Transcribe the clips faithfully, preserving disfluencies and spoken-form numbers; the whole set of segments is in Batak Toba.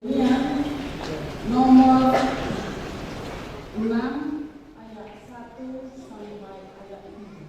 Nomor enam, ayat satu sampai ayat tujuh.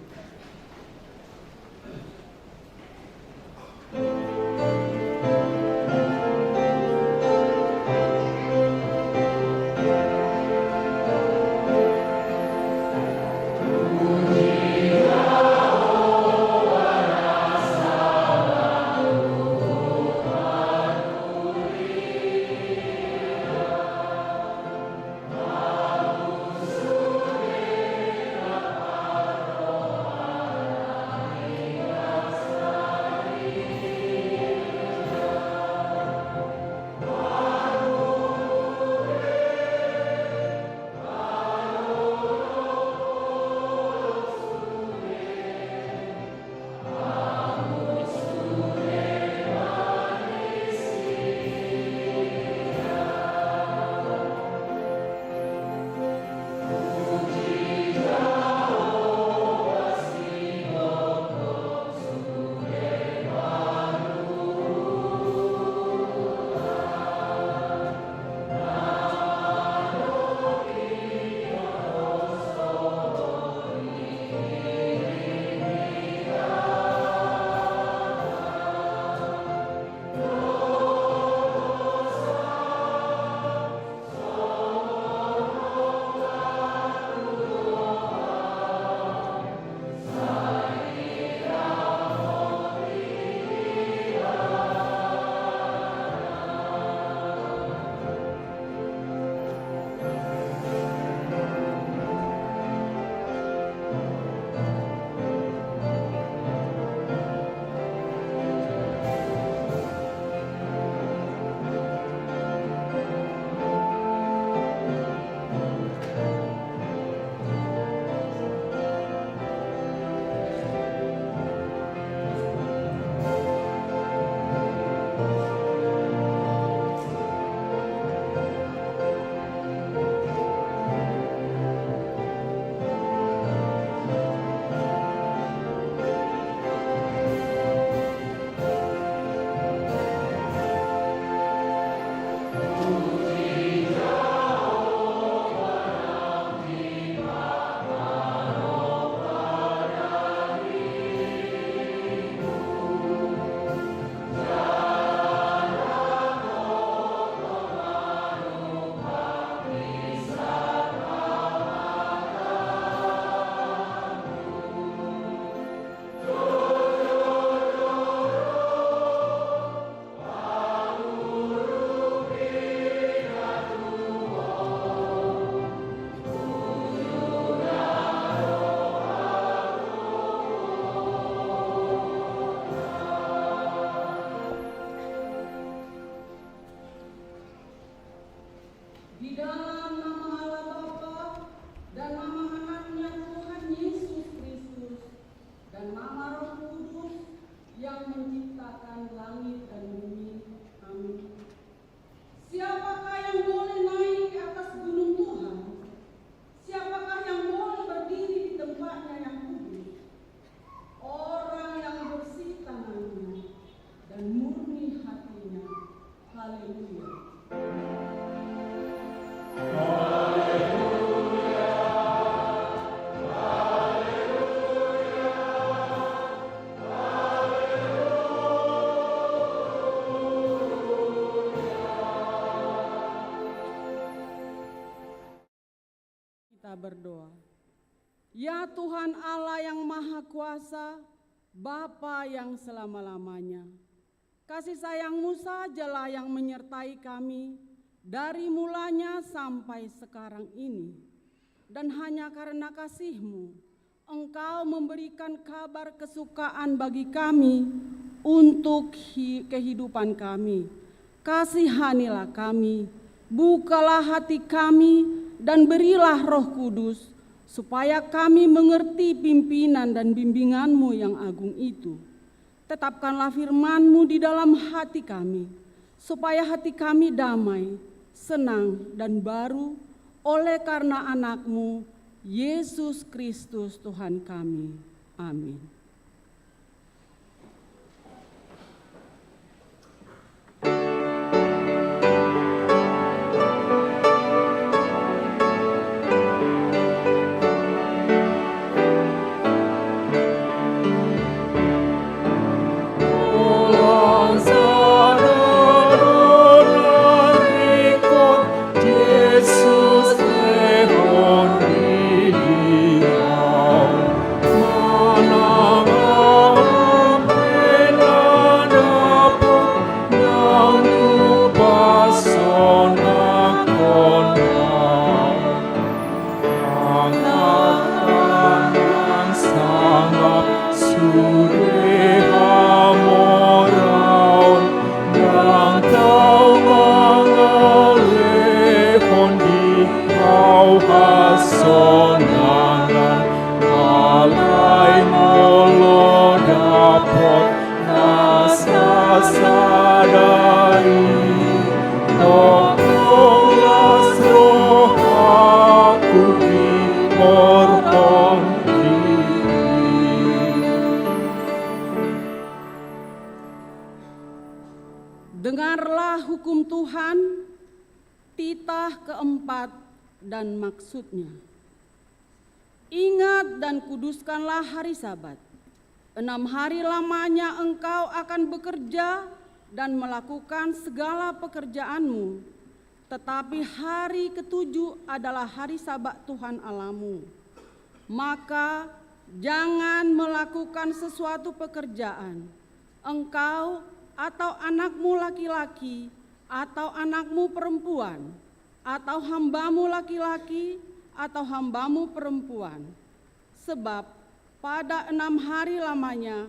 Di dalam nama Allah Bapa dan nama Anaknya Tuhan Yesus Kristus dan nama Roh Kudus yang menciptakan langit dan bumi. Amin. Siapakah yang boleh naik ke atas gunung Tuhan? Siapakah yang boleh berdiri di tempatnya yang kudus? Orang yang bersih tangannya dan murni hatinya. Haleluya. Kita berdoa. Ya Tuhan Allah yang Maha Kuasa, Bapa yang selama-lamanya, kasih sayang-Mu sajalah yang menyertai kami dari mulanya sampai sekarang ini. Dan hanya karena kasih-Mu, Engkau memberikan kabar kesukaan bagi kami untuk hi-, kehidupan kami. Kasihanilah kami, bukalah hati kami, dan berilah Roh Kudus, supaya kami mengerti pimpinan dan bimbingan-Mu yang agung itu. Tetapkanlah firman-Mu di dalam hati kami, supaya hati kami damai, senang, dan baru oleh karena Anak-Mu, Yesus Kristus Tuhan kami. Amin. Angka nang sangap sude hamoraon, ndang tau mangalehon di hau hasonangan, alai molo dapot na sasada i, tongtong las rohangku di horong diri. Dengarlah hukum Tuhan, titah keempat dan maksudnya. Ingat dan kuduskanlah hari Sabat. Enam hari lamanya engkau akan bekerja dan melakukan segala pekerjaanmu, tetapi hari ketujuh adalah hari Sabat Tuhan Allahmu. Maka jangan melakukan sesuatu pekerjaan, engkau atau anakmu laki-laki atau anakmu perempuan, atau hambamu laki-laki atau hambamu perempuan. Sebab pada enam hari lamanya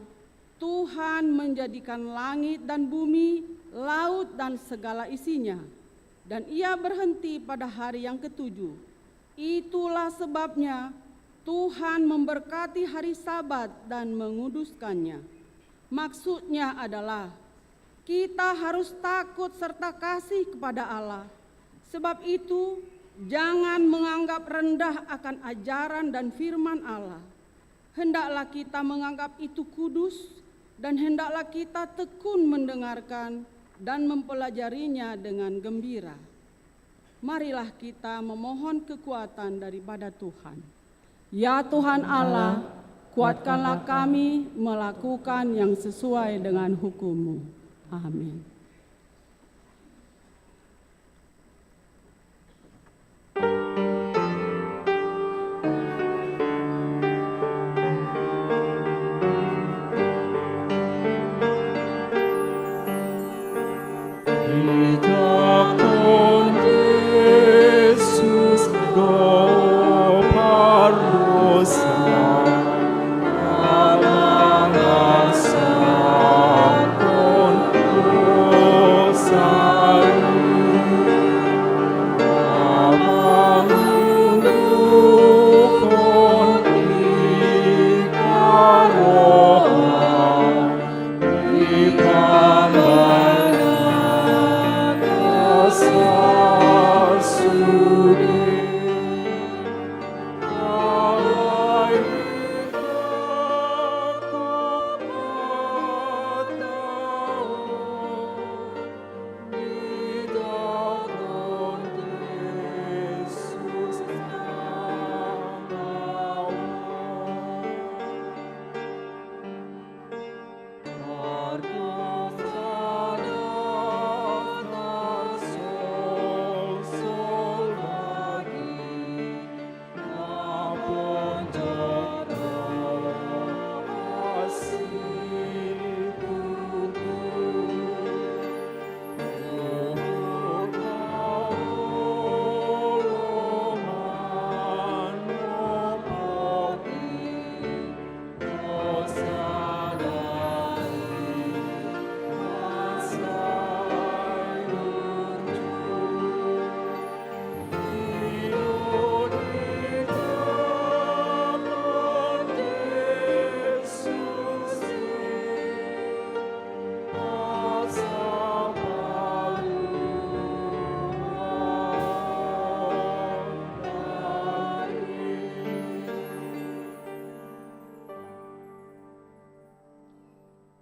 Tuhan menjadikan langit dan bumi, laut dan segala isinya, dan Ia berhenti pada hari yang ketujuh. Itulah sebabnya Tuhan memberkati hari Sabat dan menguduskannya. Maksudnya adalah, kita harus takut serta kasih kepada Allah. Sebab itu, jangan menganggap rendah akan ajaran dan firman Allah. Hendaklah kita menganggap itu kudus, dan hendaklah kita tekun mendengarkan dan mempelajarinya dengan gembira. Marilah kita memohon kekuatan daripada Tuhan. Ya Tuhan Allah, kuatkanlah kami melakukan yang sesuai dengan hukum-Mu. Amin. Didok Jesus do pardosa, na mangasahon dosa i, na mangudukhon hitaroan.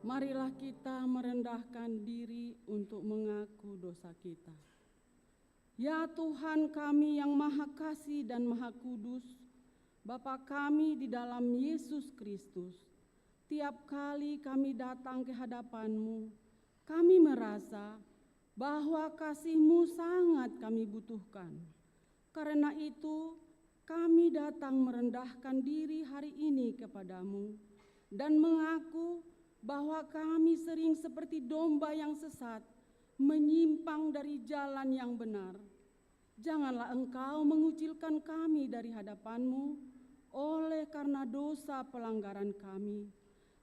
Marilah kita merendahkan diri untuk mengaku dosa kita. Ya Tuhan kami yang Maha Kasih dan Maha Kudus, Bapa kami di dalam Yesus Kristus, tiap kali kami datang ke hadapan-Mu, kami merasa bahwa kasih-Mu sangat kami butuhkan. Karena itu, kami datang merendahkan diri hari ini kepada-Mu dan mengaku bahwa kami sering seperti domba yang sesat, menyimpang dari jalan yang benar. Janganlah Engkau mengucilkan kami dari hadapan-Mu oleh karena dosa pelanggaran kami,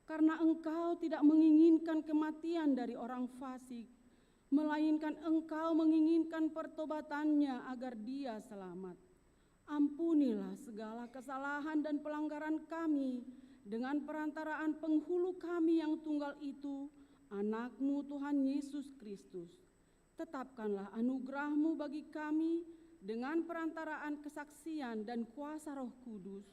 karena Engkau tidak menginginkan kematian dari orang fasik, melainkan Engkau menginginkan pertobatannya agar dia selamat. Ampunilah segala kesalahan dan pelanggaran kami dengan perantaraan penghulu kami yang tunggal itu, Anak-Mu, Tuhan Yesus Kristus. Tetapkanlah anugerah-Mu bagi kami dengan perantaraan kesaksian dan kuasa Roh Kudus,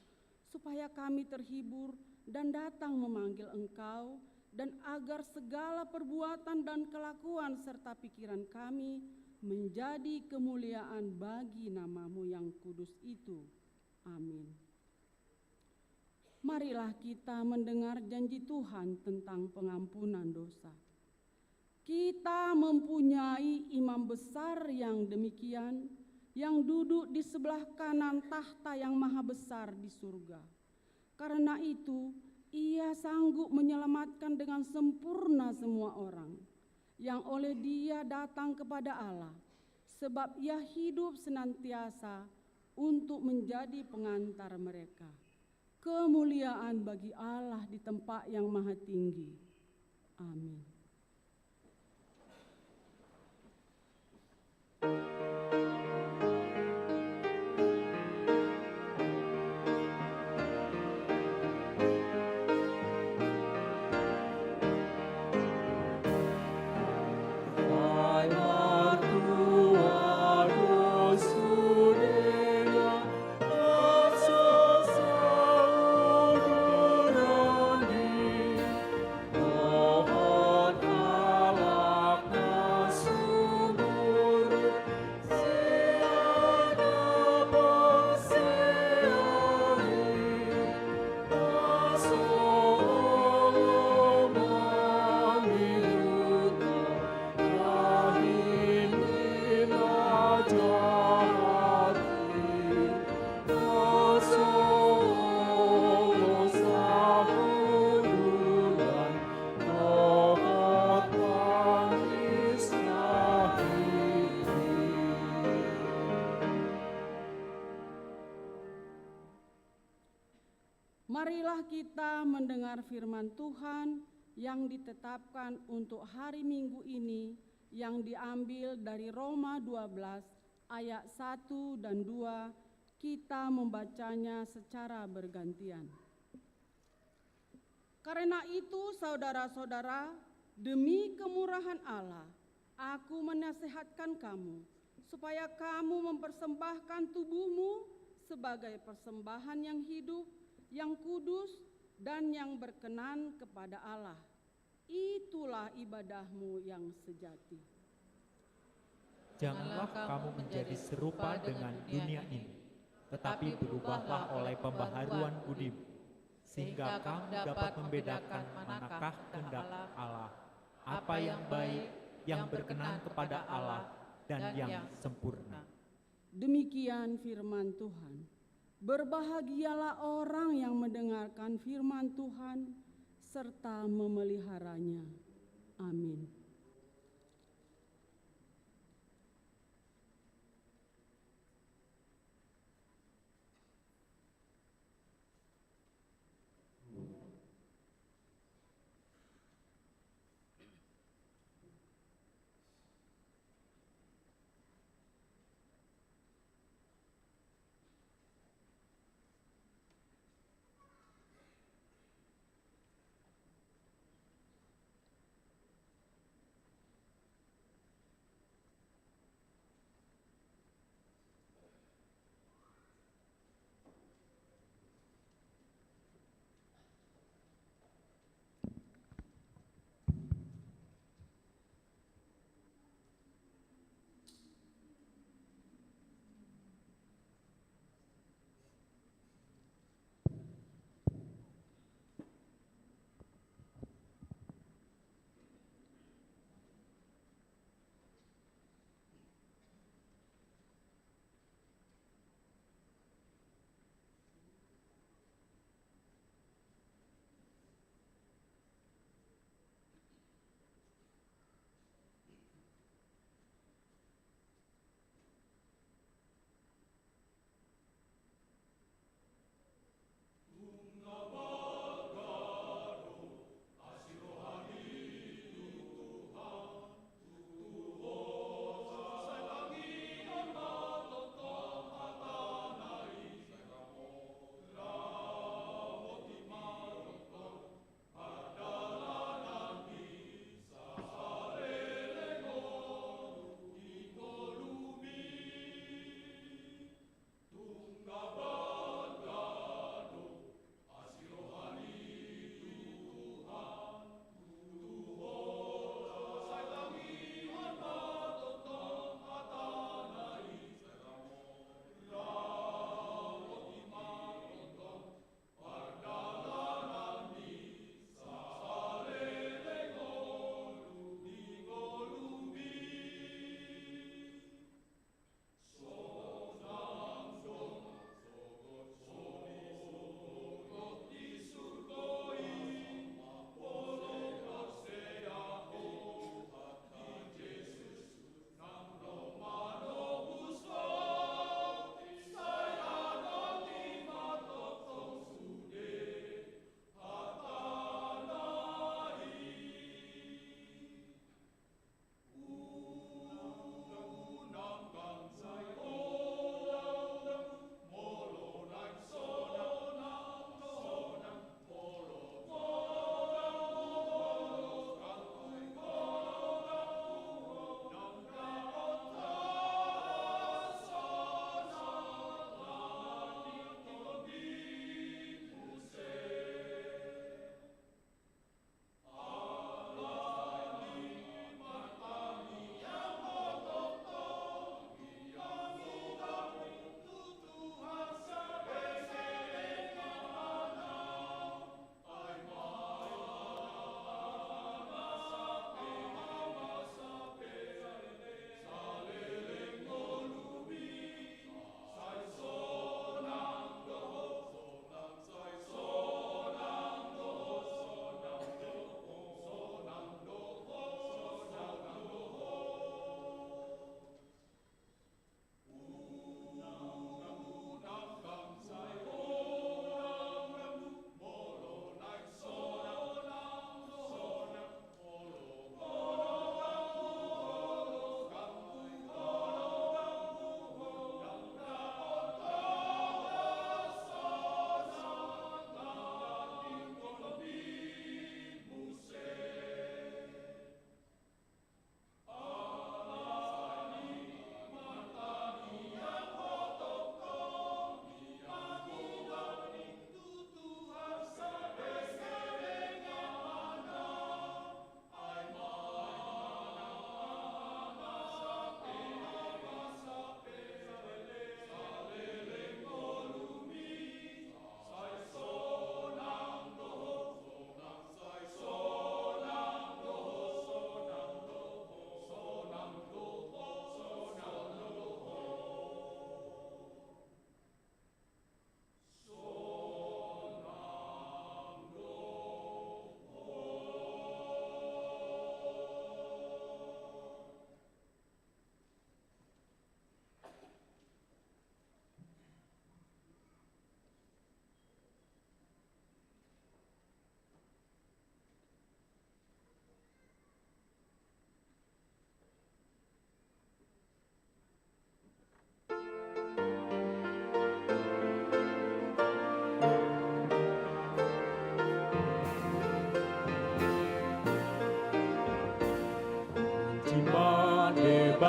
supaya kami terhibur dan datang memanggil Engkau, dan agar segala perbuatan dan kelakuan serta pikiran kami menjadi kemuliaan bagi nama-Mu yang kudus itu. Amin. Marilah kita mendengar janji Tuhan tentang pengampunan dosa. Kita mempunyai imam besar yang demikian, yang duduk di sebelah kanan takhta yang maha besar di surga. Karena itu, Ia sanggup menyelamatkan dengan sempurna semua orang yang oleh Dia datang kepada Allah, sebab Ia hidup senantiasa untuk menjadi pengantar mereka. Kemuliaan bagi Allah di tempat yang maha tinggi. Amin. Marilah kita mendengar firman Tuhan yang ditetapkan untuk hari Minggu ini, yang diambil dari Roma dua belas ayat satu dan dua. Kita membacanya secara bergantian. Karena itu, saudara-saudara, demi kemurahan Allah, aku menasihatkan kamu, supaya kamu mempersembahkan tubuhmu sebagai persembahan yang hidup, yang kudus, dan yang berkenan kepada Allah. Itulah ibadahmu yang sejati. Janganlah kamu menjadi serupa dengan dunia ini, tetapi berubahlah oleh pembaharuan budimu, sehingga kamu dapat membedakan manakah kehendak Allah, apa yang baik, yang berkenan kepada Allah, dan yang sempurna. Demikian firman Tuhan. Berbahagialah orang yang mendengarkan firman Tuhan serta memeliharanya. Amin.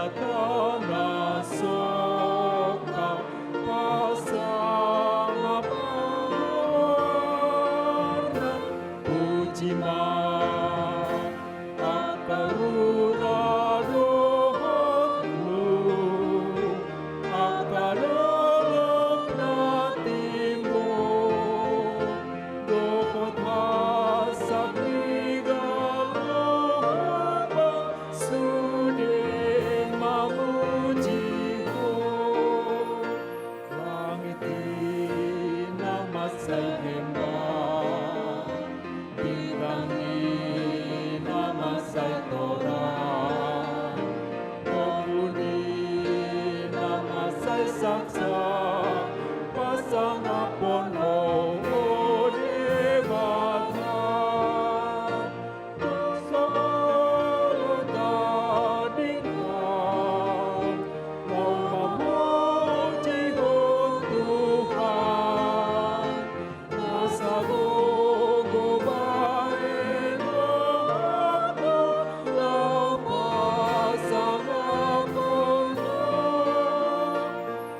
Karna songkap pasangaporna, puji ma angka rura dohot lu, angka dolok na timbo, dohot hansak ni galuh, sude mamuji Ho. Langit i na mansai hembang, bintang i na mansai torang, ombun i na mansai saksak, pasangaphon Ho, o Debata. Dosa olo tadingkan, laho mamuji Ho Tuhan, nasa gogo bahen Ho, laho pasangaphon Ho.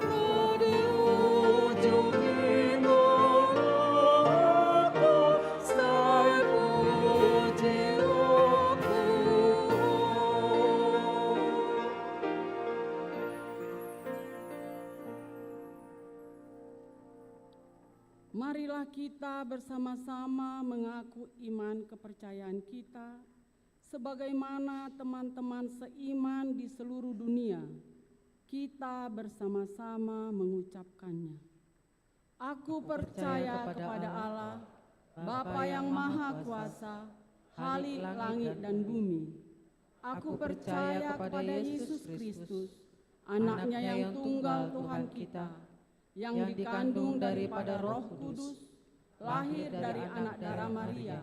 Ro di ujung ni ngolungku, sai puji Ho Tuhan. Marilah kita bersama-sama mengaku iman kepercayaan kita, sebagaimana teman-teman seiman di seluruh dunia. Kita bersama-sama mengucapkannya. Aku percaya kepada Allah, Bapa yang Maha Kuasa, Khalik langit dan bumi. Aku percaya kepada Yesus Kristus, Anaknya yang tunggal Tuhan kita, yang dikandung daripada Roh Kudus, lahir dari anak dara Maria,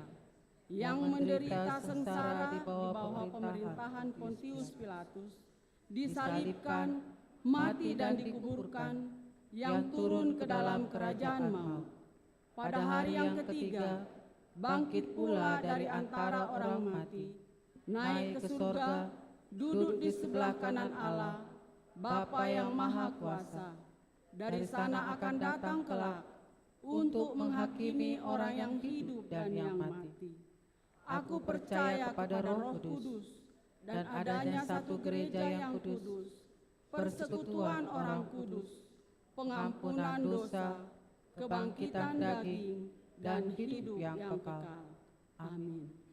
yang menderita sengsara di bawah pemerintahan Pontius Pilatus, disalibkan, mati dan dikuburkan, yang turun ke dalam kerajaan maut. Pada hari yang ketiga, bangkit pula dari antara orang mati, naik ke surga, duduk di sebelah kanan Allah, Bapa yang Maha Kuasa. Dari sana akan datang kelak untuk menghakimi orang yang hidup dan yang mati. Aku percaya kepada Roh Kudus dan adanya satu gereja yang kudus, persekutuan orang kudus, pengampunan dosa, kebangkitan daging, dan hidup yang kekal. Amin.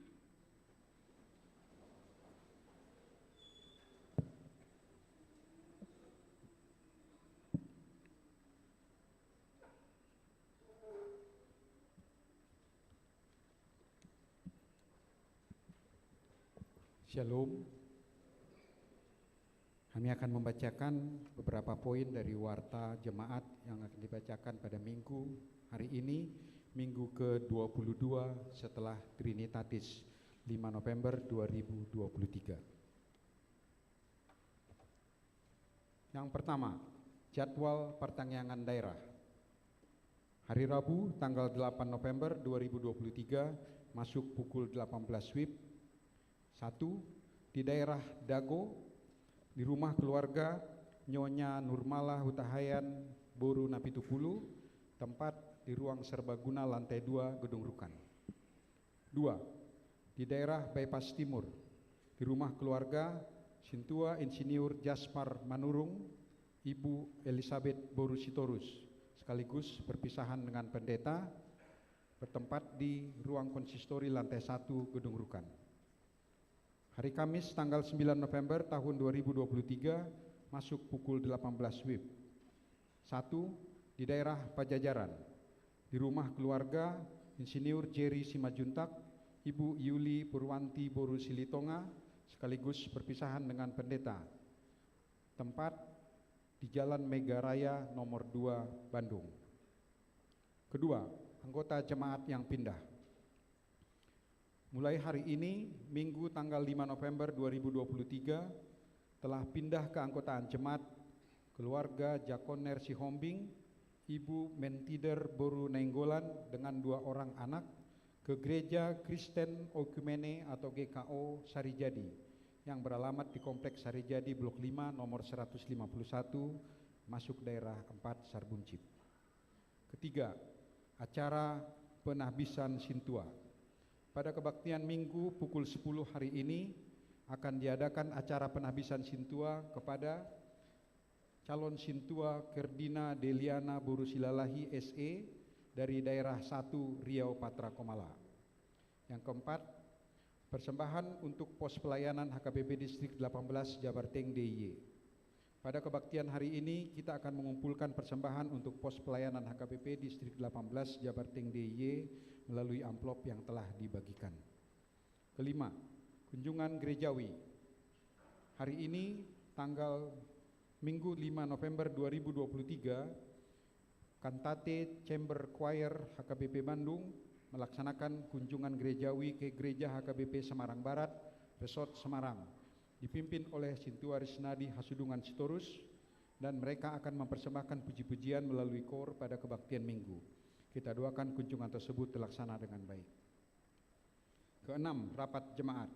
Shalom. Kami akan membacakan beberapa poin dari warta jemaat yang akan dibacakan pada minggu hari ini, minggu kedua puluh dua setelah Trinitatis, lima November dua ribu dua puluh tiga. Yang pertama, jadwal partangiangan daerah. Hari Rabu, tanggal delapan November dua ribu dua puluh tiga, masuk pukul delapan belas WIB. Satu, di daerah Dago, di rumah keluarga Nyonya Nurmala Hutahaean, boru Napitupulu, tempat di ruang serbaguna lantai dua gedung rukan. Dua, di daerah Bypass Timur, di rumah keluarga Sintua Insinyur Jasmar Manurung, Ibu Elizabeth boru Sitorus, sekaligus perpisahan dengan pendeta, bertempat di ruang konsistori lantai satu gedung rukan. Hari Kamis, tanggal sembilan November tahun dua ribu dua puluh tiga, masuk pukul delapan belas WIB. Satu, di daerah Pajajaran, di rumah keluarga Insinyur Jerry Simanjuntak, Ibu Yuli Purwanti boru Silitonga, sekaligus perpisahan dengan pendeta. Tempat di Jalan Megaraya nomor dua, Bandung. Kedua, anggota jemaat yang pindah. Mulai hari ini, Minggu tanggal lima November dua ribu dua puluh tiga, telah pindah keanggotaan jemaat keluarga Jakoner Sihombing, Ibu Mentider boru Nainggolan dengan dua orang anak, ke Gereja Kristen Oikumene atau G K O Sarijadi, yang beralamat di Kompleks Sarijadi Blok lima, nomor seratus lima puluh satu, masuk daerah empat Sarbuncit. Ketiga, acara penahbisan sintua. Pada kebaktian Minggu pukul sepuluh hari ini akan diadakan acara penahbisan sintua kepada calon sintua Kerdina Deliana boru Silalahi, S E, dari daerah satu Riau Patra Komala. Yang keempat, persembahan untuk pos pelayanan H K B P Distrik delapan belas Jabarteng, D I Y. Pada kebaktian hari ini, kita akan mengumpulkan persembahan untuk pos pelayanan H K B P Distrik delapan belas Jabarteng, D I Y, melalui amplop yang telah dibagikan. Kelima, kunjungan gerejawi. Hari ini, tanggal Minggu lima November dua ribu dua puluh tiga, Cantate Chamber Choir H K B P Bandung melaksanakan kunjungan gerejawi ke Gereja H K B P Semarang Barat, Resort Semarang, dipimpin oleh Sintua Risnadi Hasudungan Sitorus, dan mereka akan mempersembahkan puji-pujian melalui koor pada kebaktian Minggu. Kita doakan kunjungan tersebut terlaksana dengan baik. Keenam, rapat jemaat.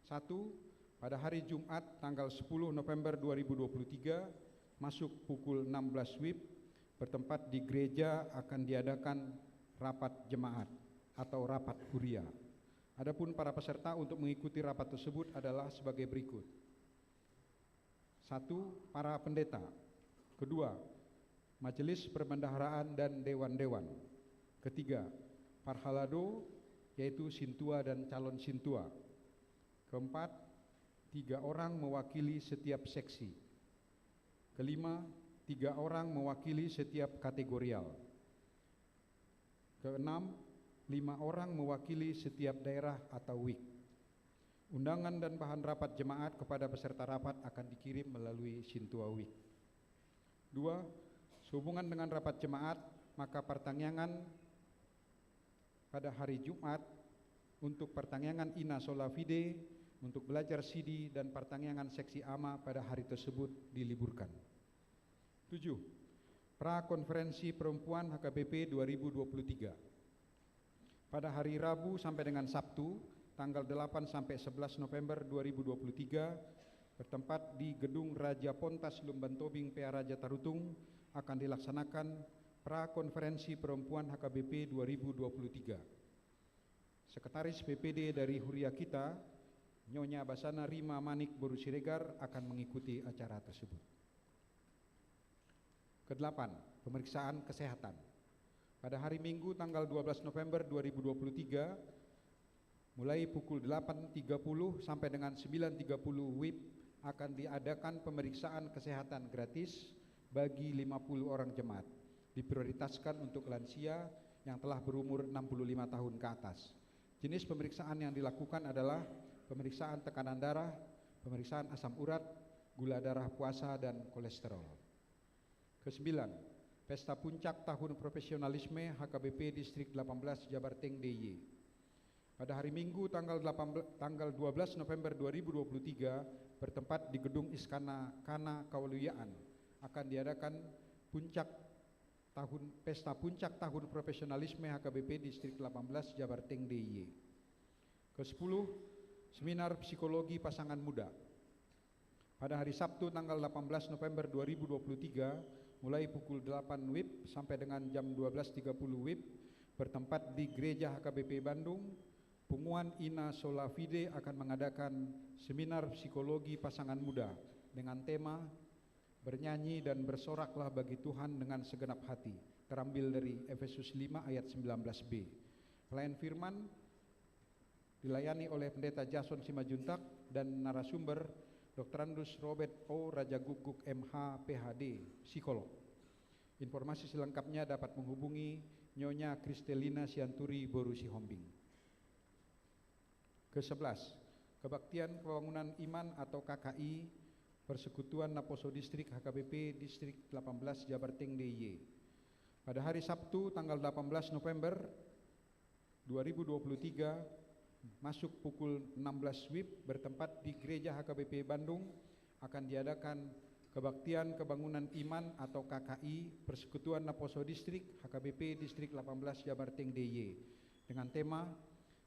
Satu, pada hari Jumat tanggal sepuluh November dua ribu dua puluh tiga, masuk pukul enam belas W I B, bertempat di gereja, akan diadakan rapat jemaat atau rapat huria. Adapun para peserta untuk mengikuti rapat tersebut adalah sebagai berikut. Satu, para pendeta. Kedua, majelis perbendaharaan dan dewan-dewan. Ketiga, parhalado, yaitu sintua dan calon sintua. Keempat, tiga orang mewakili setiap seksi. Kelima, tiga orang mewakili setiap kategorial. Keenam, lima orang mewakili setiap daerah atau wik. Undangan dan bahan rapat jemaat kepada peserta rapat akan dikirim melalui sintua wik. Dua, sehubungan dengan rapat jemaat, maka partangiangan pada hari Jumat untuk partangiangan Ina Sola Fide untuk belajar sidi dan partangiangan seksi ama pada hari tersebut diliburkan. Tujuh, pra konferensi perempuan H K B P dua ribu dua puluh tiga. Pada hari Rabu sampai dengan Sabtu, tanggal delapan sampai sebelas November dua ribu dua puluh tiga, bertempat di Gedung Raja Pontas Lumban Tobing P A Raja Tarutung, akan dilaksanakan pra konferensi perempuan H K B P dua ribu dua puluh tiga. Sekretaris P P D dari Huria kita, Nyonya Basana Rima Manik boru Siregar, akan mengikuti acara tersebut. Kedelapan, pemeriksaan kesehatan. Pada hari Minggu tanggal dua belas November dua ribu dua puluh tiga, mulai pukul delapan tiga puluh sampai dengan sembilan tiga puluh W I B, akan diadakan pemeriksaan kesehatan gratis bagi lima puluh orang jemaat. Diprioritaskan untuk lansia yang telah berumur enam puluh lima tahun ke atas. Jenis pemeriksaan yang dilakukan adalah pemeriksaan tekanan darah, pemeriksaan asam urat, gula darah, puasa, dan kolesterol. Kesembilan, pesta puncak tahun profesionalisme H K B P Distrik delapan belas Jabarteng, D I Y. Pada hari Minggu tanggal delapan belas, tanggal dua belas November dua ribu dua puluh tiga, bertempat di Gedung Istana Kana Kawaluyaan, akan diadakan puncak tahun, pesta puncak tahun profesionalisme H K B P Distrik delapan belas Jabarteng, D I Y. Kesepuluh, seminar psikologi pasangan muda. Pada hari Sabtu tanggal delapan belas November dua ribu dua puluh tiga, mulai pukul delapan W I B sampai dengan jam dua belas tiga puluh W I B, bertempat di Gereja H K B P Bandung, Punguan Ina Sola Fide akan mengadakan seminar psikologi pasangan muda dengan tema Bernyanyi dan Bersoraklah Bagi Tuhan Dengan Segenap Hati, terambil dari Efesus lima ayat sembilan belas B. Pelayan firman dilayani oleh Pendeta Jason Simanjuntak dan narasumber Doktorandus Robert O Rajagukguk, M H, P H D, psikolog. Informasi selengkapnya dapat menghubungi Nyonya Kristelina Sianturi boru Sihombing. Kesebelas, kebaktian kebangunan iman atau K K I Persekutuan Naposo Distrik H K B P Distrik delapan belas Jabarteng, D I Y. Pada hari Sabtu tanggal delapan belas November dua ribu dua puluh tiga, masuk pukul enam belas W I B, bertempat di Gereja H K B P Bandung, akan diadakan kebaktian kebangunan iman atau K K I Persekutuan Naposo Distrik H K B P Distrik delapan belas Jabarteng, D I Y, dengan tema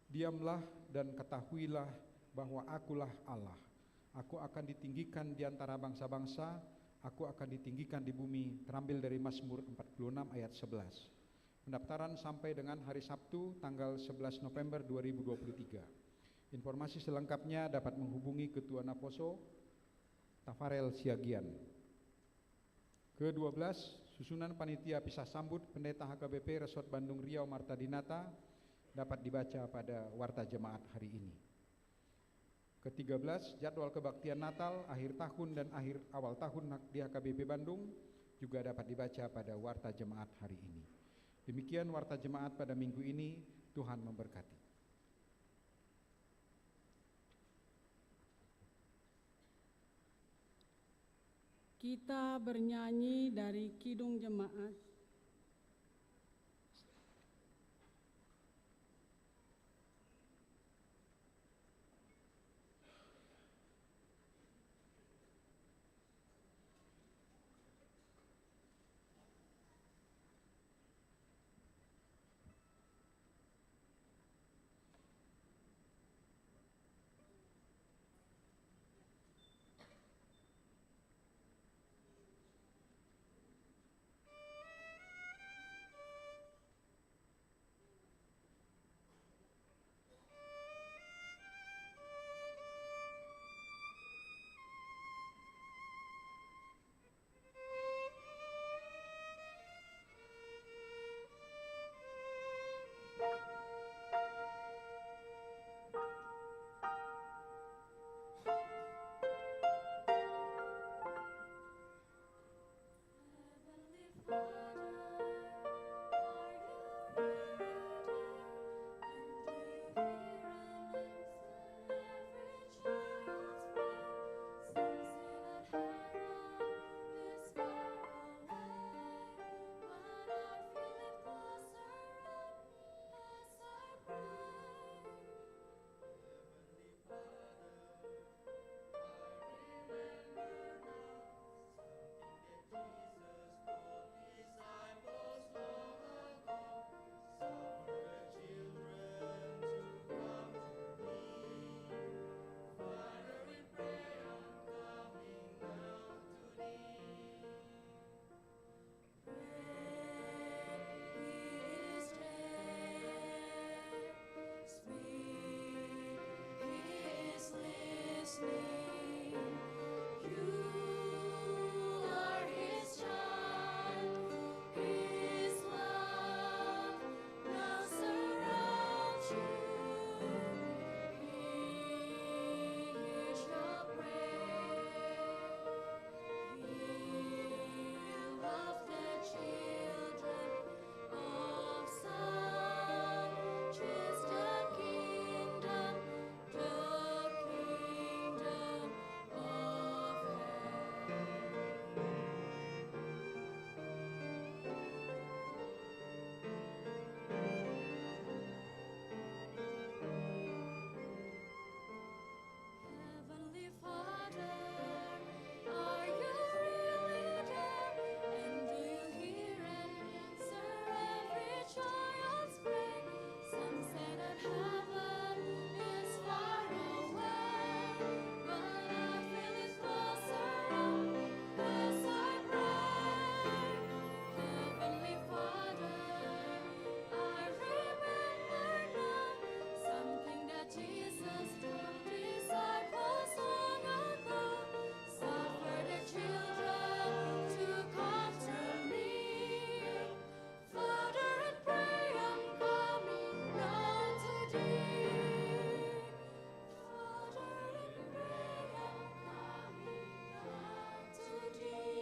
Diamlah dan Ketahuilah Bahwa Akulah Allah. Aku akan ditinggikan di antara bangsa-bangsa, aku akan ditinggikan di bumi, terambil dari Mazmur empat puluh enam ayat sebelas. Pendaftaran sampai dengan hari Sabtu, tanggal sebelas November dua ribu dua puluh tiga. Informasi selengkapnya dapat menghubungi Ketua Naposo, Tafarel Siagian. Kedua belas, susunan panitia pisah sambut Pendeta H K B P Resort Bandung Riau Marta Dinata dapat dibaca pada warta jemaat hari ini. Ketiga belas, jadwal kebaktian Natal, akhir tahun, dan akhir awal tahun di H K B P Bandung juga dapat dibaca pada warta jemaat hari ini. Demikian warta jemaat pada minggu ini, Tuhan memberkati. Kita bernyanyi dari Kidung Jemaat. Heavenly Father, are you really there? And do you hear and answer every child's prayer? Some say that heaven is far away, but I feel it closer every time I pray. Heavenly Father, I remember now something that Jesus told disciples long ago. Suffer the children to come to me. Father, I pray, I'm coming unto thee. Father, I pray, I'm coming unto thee.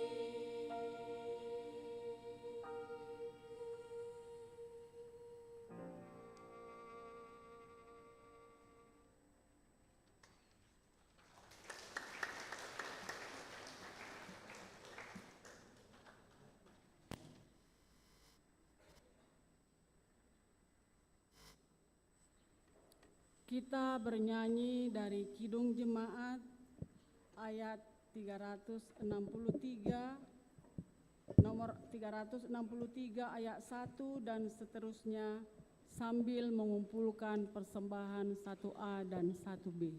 Kita bernyanyi dari Kidung Jemaat ayat tiga ratus enam puluh tiga, nomor tiga ratus enam puluh tiga ayat satu dan seterusnya, sambil mengumpulkan persembahan satu A dan satu B.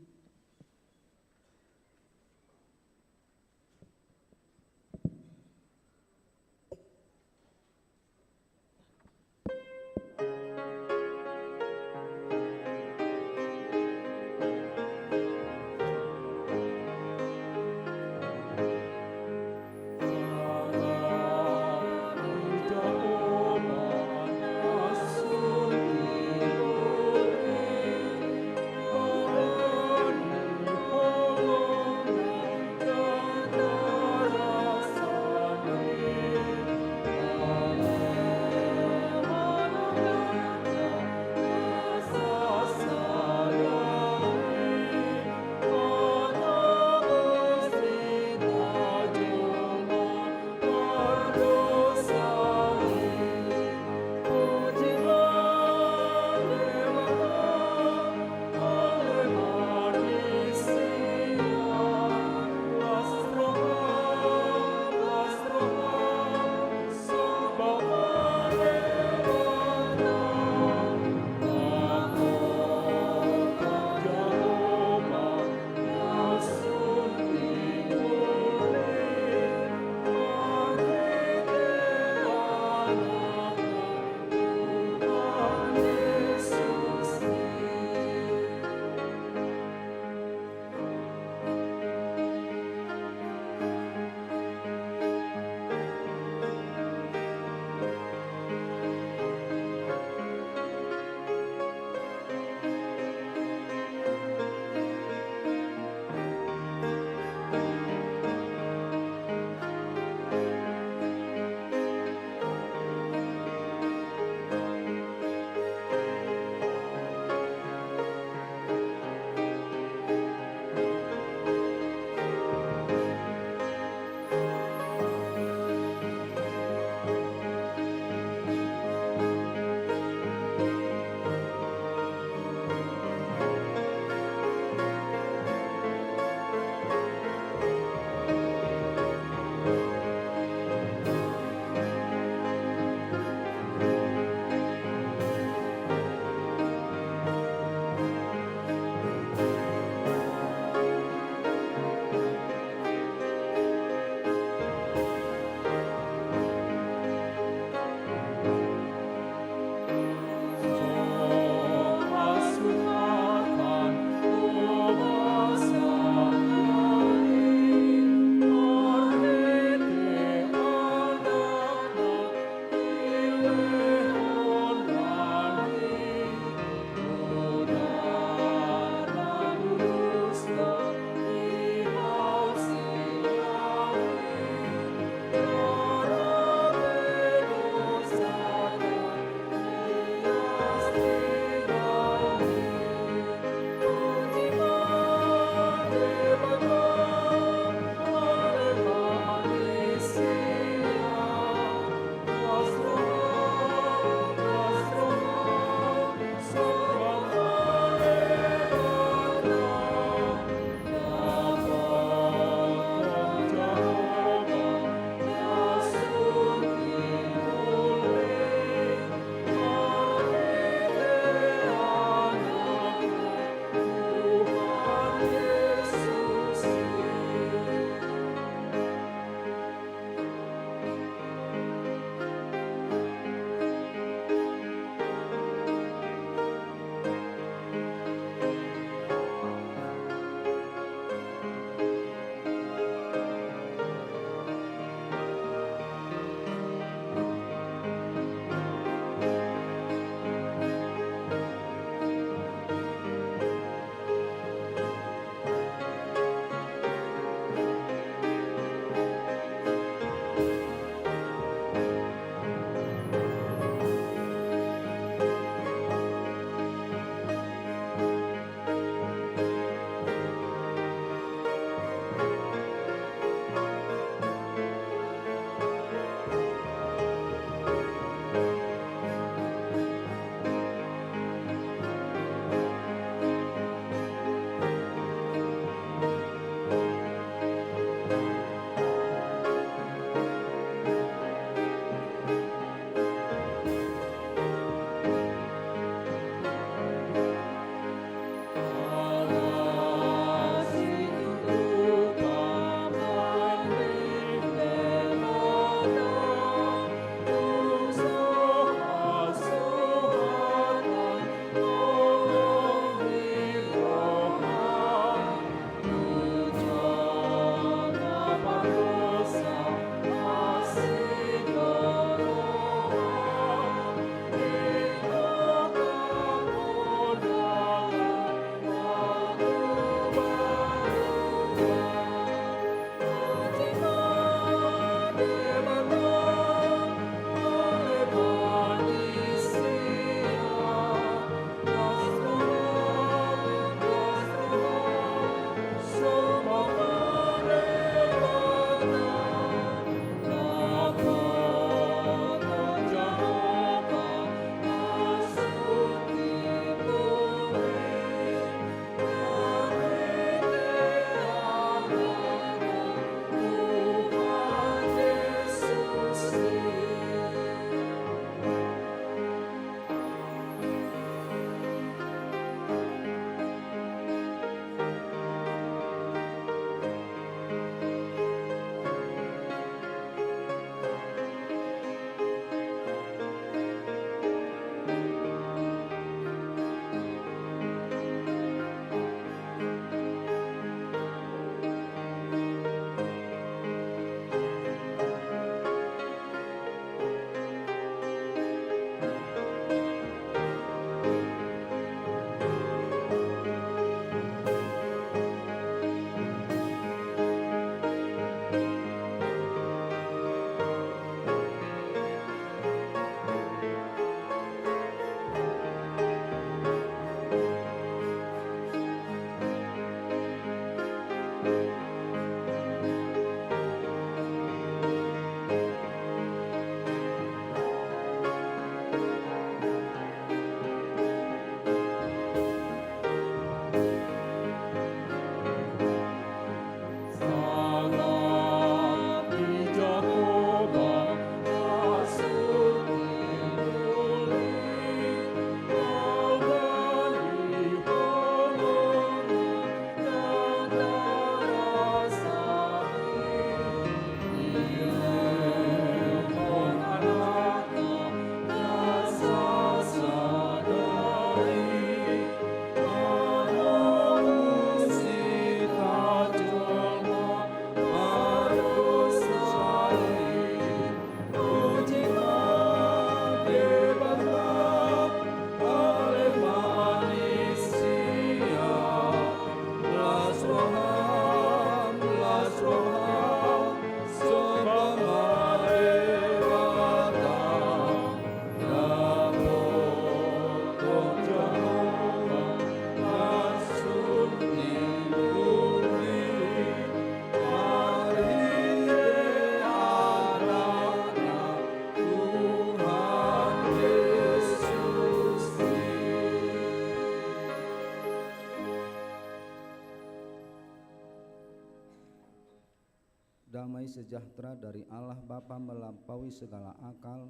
Damai sejahtera dari Allah Bapa melampaui segala akal,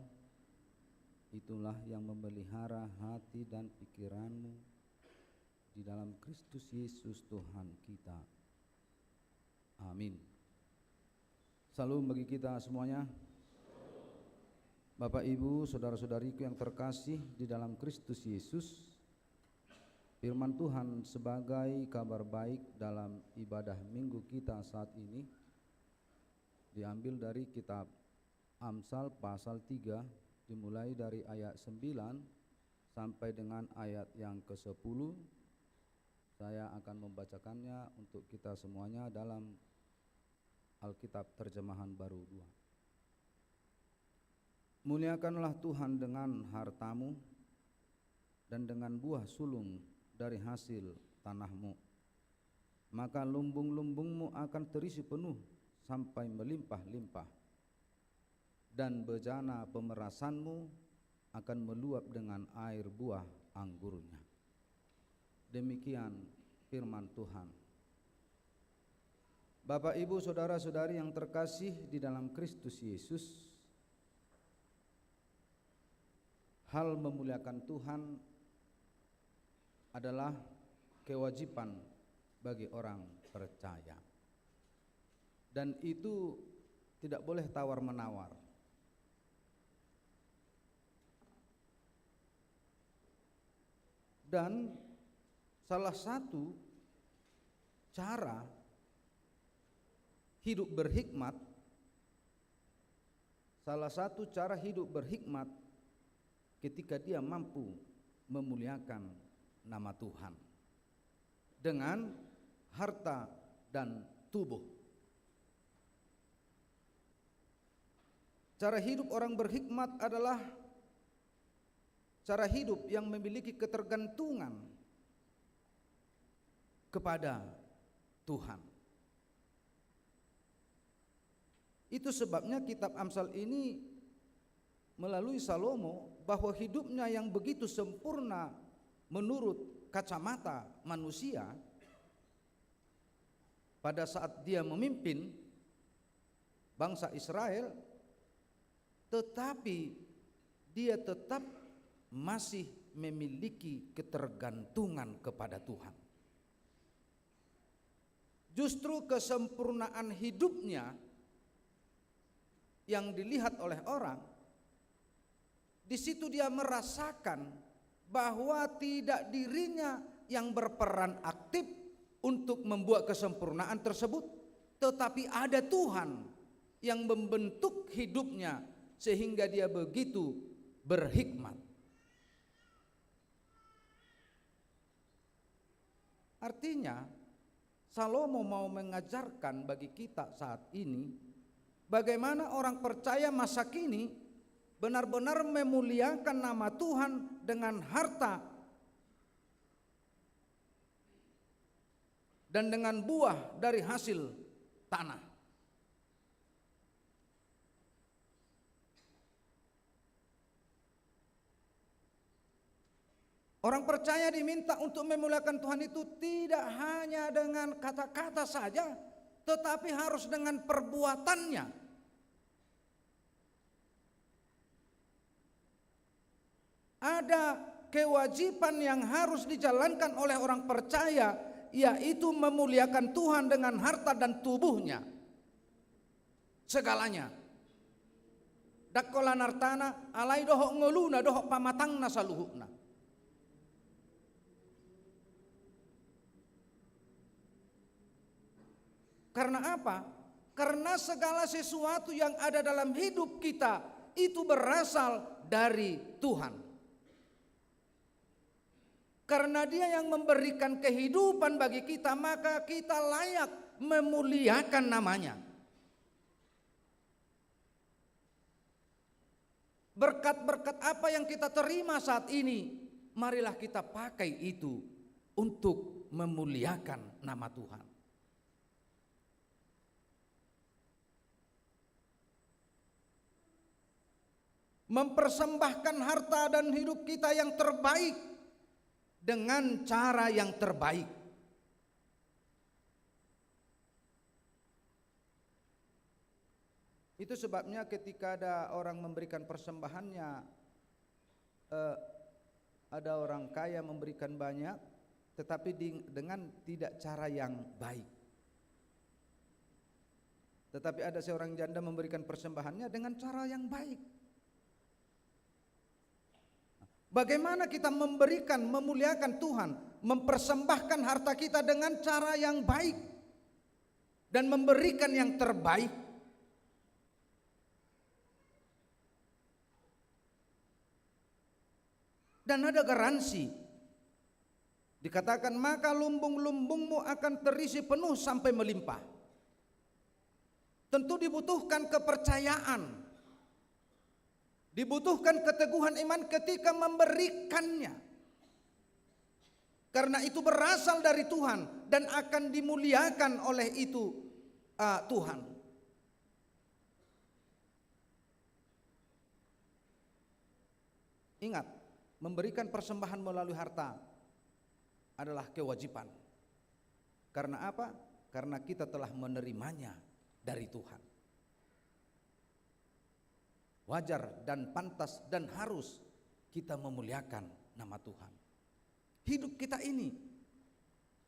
itulah yang memelihara hati dan pikiranmu di dalam Kristus Yesus Tuhan kita. Amin. Salam bagi kita semuanya. Bapak, Ibu, saudara-saudariku yang terkasih di dalam Kristus Yesus, firman Tuhan sebagai kabar baik dalam ibadah Minggu kita saat ini diambil dari kitab Amsal pasal tiga, dimulai dari ayat sembilan sampai dengan ayat yang kesepuluh. Saya akan membacakannya untuk kita semuanya dalam Alkitab terjemahan baru dua. Muliakanlah Tuhan dengan hartamu dan dengan buah sulung dari hasil tanahmu. Maka lumbung-lumbungmu akan terisi penuh sampai melimpah-limpah, dan bejana pemerasanmu akan meluap dengan air buah anggurnya. Demikian firman Tuhan. Bapak, Ibu, saudara-saudari yang terkasih di dalam Kristus Yesus, hal memuliakan Tuhan adalah kewajiban bagi orang percaya. Dan itu tidak boleh tawar-menawar. Dan salah satu cara hidup berhikmat, salah satu cara hidup berhikmat ketika dia mampu memuliakan nama Tuhan dengan harta dan tubuh. Cara hidup orang berhikmat adalah cara hidup yang memiliki ketergantungan kepada Tuhan. Itu sebabnya kitab Amsal ini melalui Salomo, bahwa hidupnya yang begitu sempurna menurut kacamata manusia pada saat dia memimpin bangsa Israel, tetapi dia tetap masih memiliki ketergantungan kepada Tuhan. Justru kesempurnaan hidupnya yang dilihat oleh orang, di situ dia merasakan bahwa tidak dirinya yang berperan aktif untuk membuat kesempurnaan tersebut, tetapi ada Tuhan yang membentuk hidupnya sehingga dia begitu berhikmat. Artinya, Salomo mau mengajarkan bagi kita saat ini, bagaimana orang percaya masa kini benar-benar memuliakan nama Tuhan dengan harta dan dengan buah dari hasil tanah. Orang percaya diminta untuk memuliakan Tuhan itu tidak hanya dengan kata-kata saja, tetapi harus dengan perbuatannya. Ada kewajiban yang harus dijalankan oleh orang percaya, yaitu memuliakan Tuhan dengan harta dan tubuhnya. Segalanya. Ndang holan artana, alai dohot ngoluna, dohot pamatangna saluhutna. Karena apa? Karena segala sesuatu yang ada dalam hidup kita itu berasal dari Tuhan. Karena Dia yang memberikan kehidupan bagi kita, maka kita layak memuliakan nama-Nya. Berkat-berkat apa yang kita terima saat ini, marilah kita pakai itu untuk memuliakan nama Tuhan. Mempersembahkan harta dan hidup kita yang terbaik dengan cara yang terbaik. Itu sebabnya ketika ada orang memberikan persembahannya, eh, ada orang kaya memberikan banyak, tetapi di-, dengan tidak cara yang baik. Tetapi ada seorang janda memberikan persembahannya dengan cara yang baik. Bagaimana kita memberikan, memuliakan Tuhan, mempersembahkan harta kita dengan cara yang baik, dan memberikan yang terbaik? Dan ada garansi. Dikatakan, "Maka lumbung-lumbungmu akan terisi penuh sampai melimpah." Tentu dibutuhkan kepercayaan, dibutuhkan keteguhan iman ketika memberikannya. Karena itu berasal dari Tuhan dan akan dimuliakan oleh itu, ah, Tuhan. Ingat, memberikan persembahan melalui harta adalah kewajiban. Karena apa? Karena kita telah menerimanya dari Tuhan. Wajar dan pantas dan harus kita memuliakan nama Tuhan. Hidup kita ini,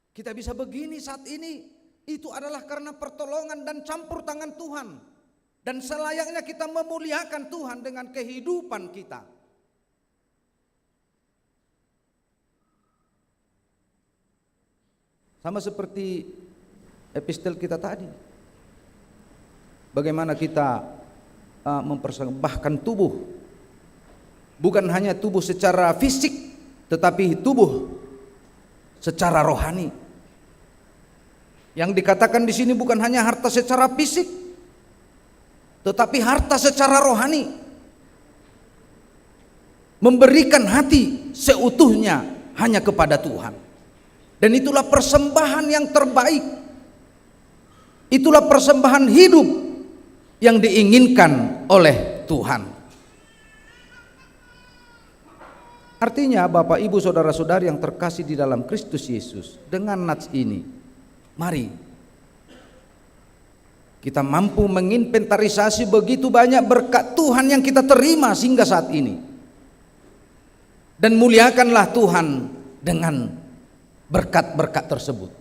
kita bisa begini saat ini, itu adalah karena pertolongan dan campur tangan Tuhan. Dan selayaknya kita memuliakan Tuhan dengan kehidupan kita. Sama seperti epistel kita tadi. Bagaimana kita, eh, mempersembahkan tubuh. Bukan hanya tubuh secara fisik, tetapi tubuh secara rohani. Yang dikatakan di sini bukan hanya harta secara fisik, tetapi harta secara rohani. Memberikan hati seutuhnya hanya kepada Tuhan. Dan itulah persembahan yang terbaik. Itulah persembahan hidup yang diinginkan oleh Tuhan. Artinya, Bapak, Ibu, saudara-saudari yang terkasih di dalam Kristus Yesus, dengan nats ini, mari kita mampu menginventarisasi begitu banyak berkat Tuhan yang kita terima sehingga saat ini. Dan muliakanlah Tuhan dengan berkat-berkat tersebut.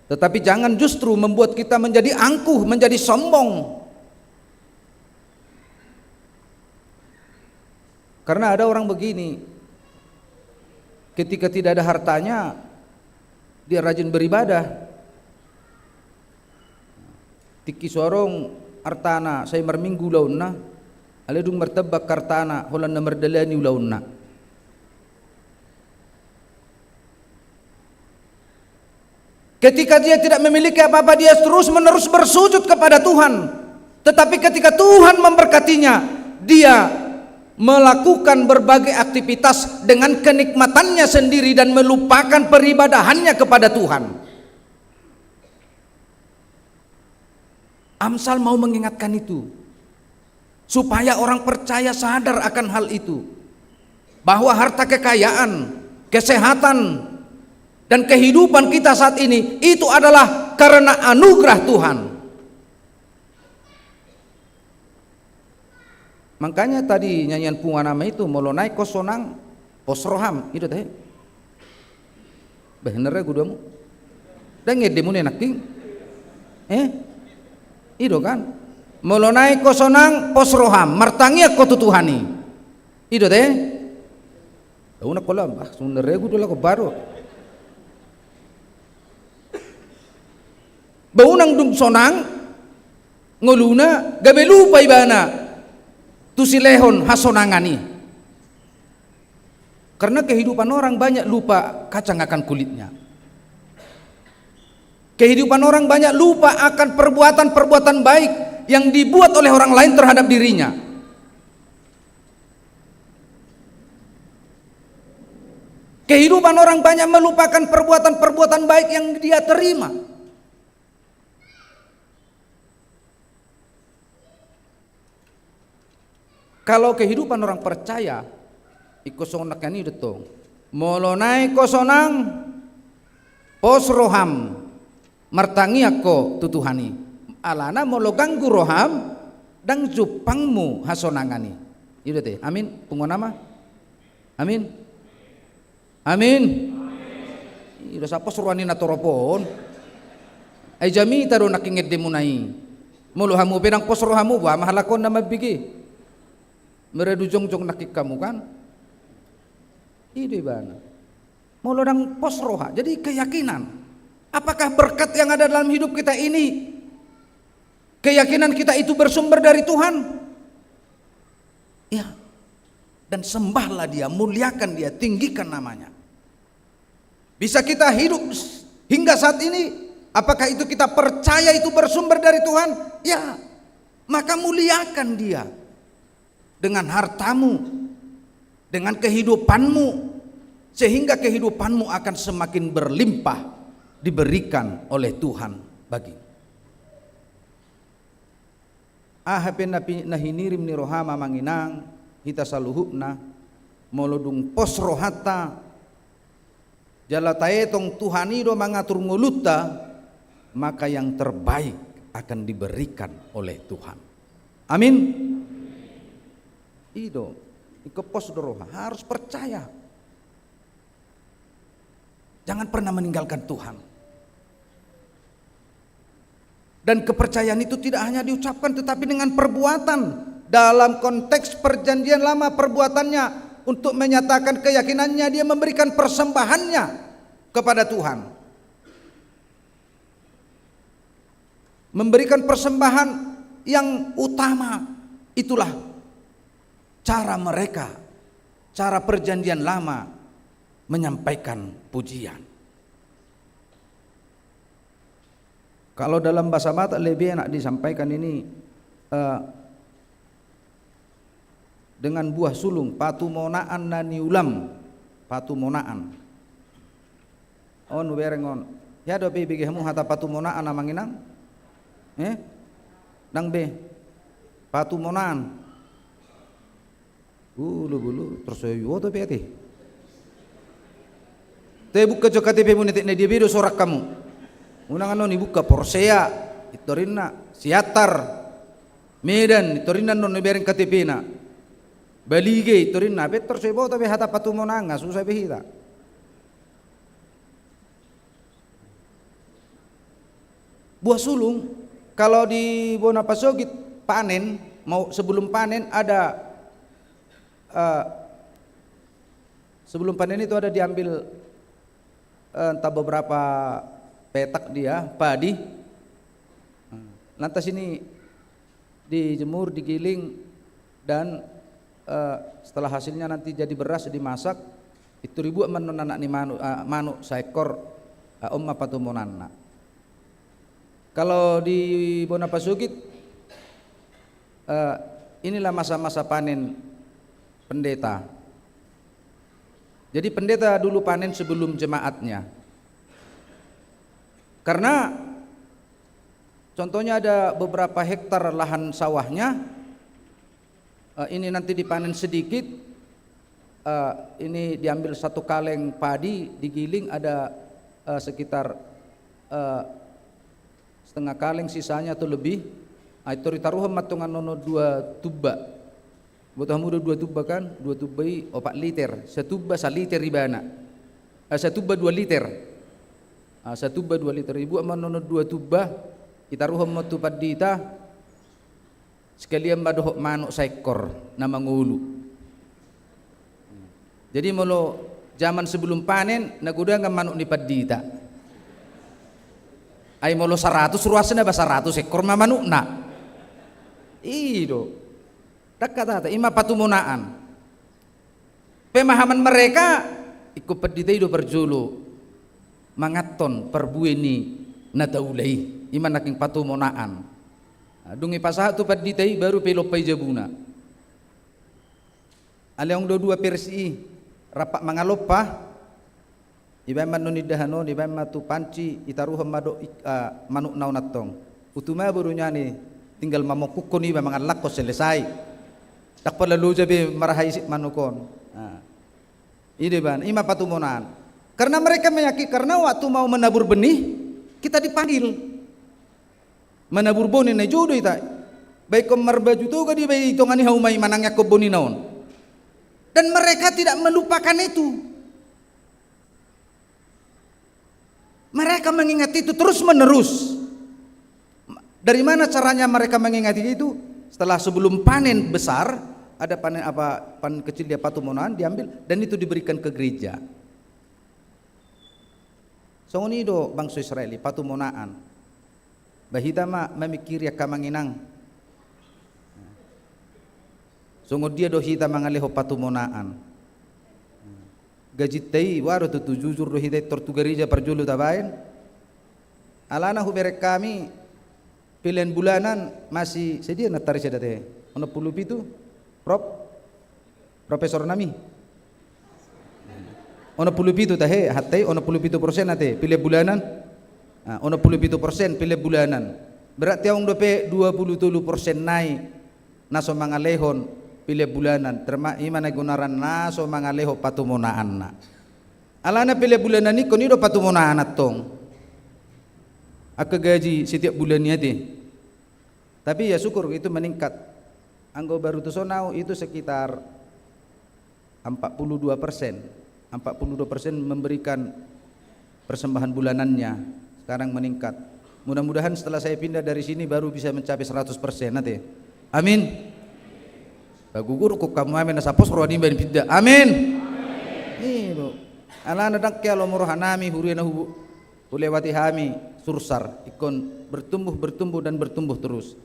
Tetapi jangan justru membuat kita menjadi angkuh, menjadi sombong. Karena ada orang begini, ketika tidak ada hartanya, dia rajin beribadah. Tingki so adong artana, sai marminggu ulaonna, alai dung martamba artana, holan na mardalani ulaonna. Ketika dia tidak memiliki apa-apa, dia terus-menerus bersujud kepada Tuhan. Tetapi ketika Tuhan memberkatinya, dia melakukan berbagai aktivitas dengan kenikmatannya sendiri dan melupakan peribadahannya kepada Tuhan. Amsal mau mengingatkan itu, supaya orang percaya sadar akan hal itu, bahwa harta kekayaan, kesehatan, dan kehidupan kita saat ini itu adalah karena anugerah Tuhan. Makanya tadi nyanyian punguan ama itu, molo naeng ho sonang, pos roham, i do tahe. Bah, na regu do hamu. Ndang ende muna nangkin. Eh? I do kan? Molo naeng ho sonang, pos roham, martangiang ho tu Tuhan i. I do tahe? Unang ho lam, bah, songon na regu do laho baru. Bah, unang dung sonang ngoluna, gabe lupa ibana tu silehon hasonangan i. Karena kehidupan orang banyak lupa kacang akan kulitnya. Kehidupan orang banyak lupa akan perbuatan-perbuatan baik yang dibuat oleh orang lain terhadap dirinya. Kehidupan orang banyak melupakan perbuatan-perbuatan baik yang dia terima. Kalau kehidupan orang percaya, ingkon songon nangkin i do tong. Molo naeng ho sonang, pos roham, martangiang ho tu Tuhan i. Alana molo ganggu roham, ndang jumpangmu hasonangan i. I do ate. Amin. Punguan ama. Amin. Amin. I do, sai pos roha ni natorop on. Ai jamita do nangkin endemuna i. Molo hamu pe ndang pos rohamu, boha ma halak on na mambege? Maradu jongjong nangkin hamu kan? I do ibana. Molo ndang pos roha. Jadi keyakinan. Apakah berkat yang ada dalam hidup kita ini, keyakinan kita itu bersumber dari Tuhan? Ya. Dan sembahlah Dia, muliakan Dia, tinggikan nama-Nya. Bisa kita hidup s-, hingga saat ini, apakah itu kita percaya itu bersumber dari Tuhan? Ya. Maka muliakan Dia dengan hartamu, dengan kehidupanmu, sehingga kehidupanmu akan semakin berlimpah diberikan oleh Tuhan bagimu. Aha pe na pi-, na hinirim ni roham, amang inang, hita saluhutna, molo dung pos rohanta, jala taetong Tuhan i do mangatur ngolunta, maka yang terbaik akan diberikan oleh Tuhan. Amin. I do, ingkon pos do roha, harus percaya. Jangan pernah meninggalkan Tuhan. Dan kepercayaan itu tidak hanya diucapkan, tetapi dengan perbuatan. Dalam konteks Perjanjian Lama, perbuatannya untuk menyatakan keyakinannya, dia memberikan persembahannya kepada Tuhan. Memberikan persembahan yang utama, itulah cara mereka, cara Perjanjian Lama menyampaikan pujian. Kalau dalam bahasa Batak lebih enak disampaikan ini, eh, dengan buah sulung, patumonaan na niulam, patumonaan. On, hubereng on. Hea dope ibege hamu hata patumonaan, amang inang? Eh? Ndang be? Patumonaan. Ulu bulu, torus so iboto pe ate. Te buka jo K T P-mu, netek na dia be do sorang hamu. Unang annon ibuka, Porsea, i torinna, Siantar, Medan, i torinna annon ibereng K T P-na. Balige, i torinna, be torus so iboto be hata patumonaan, nga susah be hita. Buah sulung, kalau di bona pasogit panen, mau sebelum panen ada, eh, sebelum panen itu ada diambil, eh, entah beberapa petak dia, padi. Lantas ini dijemur, digiling, dan, eh, setelah hasilnya nanti jadi beras, dimasak, itu dibuat ma annon anak ni manuk, eh, manuk saekor, eh, on ma patumonaanna. Kalau di bona pasogit, eh, inilah masa-masa panen pendeta. Jadi pendeta dulu panen sebelum jemaatnya. Karena contohnya ada beberapa hektar lahan sawahnya, eh, ini nanti dipanen sedikit, eh, ini diambil satu kaleng padi, digiling ada, eh, sekitar, eh, setengah kaleng sisanya atau lebih, ah, i tor ditaruhon ma antong annon dua tuba. Boto hamu do dua tuba kan? Dua tuba i opat liter, satuba saliter ibana. Eh, satuba dua liter. Ah, satuba dua liter. Ibuat ma annon dua tuba, itaruhon ma tu pandita, sekalian ma dohot manuk saekor na mangolu. Jadi molo zaman sebelum panen, na godangan manuk ni pandita. Ai molo saratus ruasna, ba saratus ekor ma manukna. I do. Ndang hatata, i ma patumonaan. Pemahaman mereka, ingkon pandita i do parjolo manganhon parbue ni na taula i, i ma nangkin patumonaan. Nah, dung dipasahat tu pandita i, baru pe ilompa i jabuna. Alai adong do dua versi i, rap mangalompa, ibaen ma annon indahan on, ibaen ma tu panci, itaruhon ma do ik-, ah, manukna on antong. Utu ma boru nian i, tinggal mamongkukhon iba, mangallakhon, selesai. Ndang pola loja be marhaisip manuk on. Nah. I do ibana, i ma patumonaan. Karena mereka meyakini, karena waktu mau menabur benih, kita dipanggil. Manabur boni na i, jolo do hita. Baen ingkon marbaju toga do i, baen i tonga ni hauma i manangiangkon bonina on. Dan mereka tidak melupakan itu. Mereka mengingat itu terus-menerus. Dari mana caranya mereka mengingat itu? Setelah, sebelum panen besar, ada panen apa, panen kecil dia, patumonaan diambil, dan itu diberikan ke gereja. Songon i do bangso Israel i, patumonaan. Ba hita ma mamingkiri angka amang inang. Songon dia do hita mangalehon patumonaan? Gajinta i, boha do tutu, jujur do hita i tor tu gareja parjolo tabaen? Alana hubereng hami, pelean bulanan masih, sadia na tarida ate? Onom pulu pitu, Prof? Profesor nami. Onom pulu pitu tahe, hatai onom pulu pitu persen ate, pelean bulanan. Ah, onom pulu pitu persen pelean bulanan. Berarti adong dope dua pulu tolu persen nai na so mangalehon pelean bulanan, terma-, i ma na gonaran na so mangalehon patumonaanna. Alana pelean bulanan ingkon i do patumonaan antong. Angka gaji setiap bulan i ate. Tapi ya syukur, itu meningkat. Anggo baru tuson au itu sekitar empat puluh dua persen. Empat puluh dua persen memberikan persembahan bulanannya. Sekarang meningkat. Mudah-mudahan setelah saya pindah dari sini baru bisa mencapai seratus persen ate. Amin. Bagugurkon hamu amin, asa pos roha niba pinda. Amin. I do. Alana ndang hea lomo roha nami huria na hubu-, hulewati hami Sursar. Ingkon bertumbuh, bertumbuh, dan bertumbuh terus.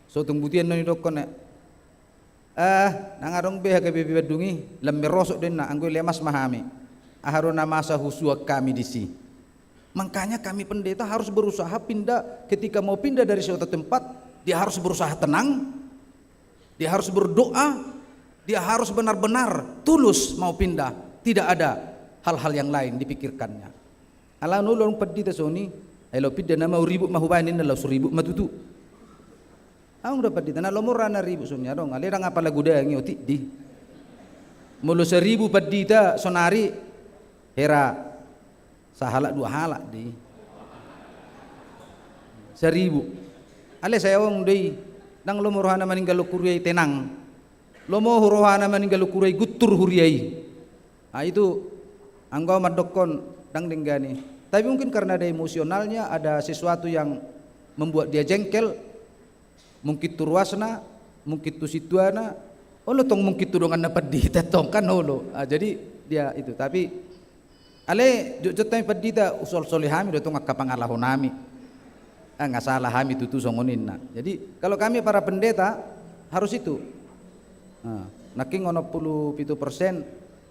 So tung butian do nidokkon, eh. Ah, ndang adong be HKBP Bandung i, lam merosot do inna, anggo i lemas ma hami. Aha do na masa husuan hami disi. Makanya kami pendeta harus berusaha pindah, ketika mau pindah dari suatu tempat, dia harus berusaha tenang, dia harus berdoa, dia harus benar-benar tulus mau pindah. Tidak ada hal-hal yang lain dipikirkannya. Alana adong pandita songon i, ai laho pinda nama, ribut ma hubaen inna, laos ribut ma tutu. Adong do pandita na lomo rohana ribut songon i, adong, alai ndang apala godang i, otik do i. Molo saribu pandita sonari, hera sahalak dua halak do i. Saribu. Alai sai adong do i, ndang lomo rohana maninggalhon huria i tenang. Lomo rohana maninggalhon huria i, guntur huria i. Ah, itu anggo au mandokkon ndang denggan i. Tapi mungkin karena ada emosionalnya, ada sesuatu yang membuat dia jengkel, mungkin tu ruasna, mungkin tu sintuana, olo tong mungkin tu donganna pandita tong, kan olo. Ah, jadi dia itu. Tapi alai jotjot hami pandita, husolsoli hami do tong angka pangalaho nami. Ah, nga salah hami tutu songon i inna. Jadi kalau kami para pendeta harus itu. Ah, nangkin onom pulu pitu persen,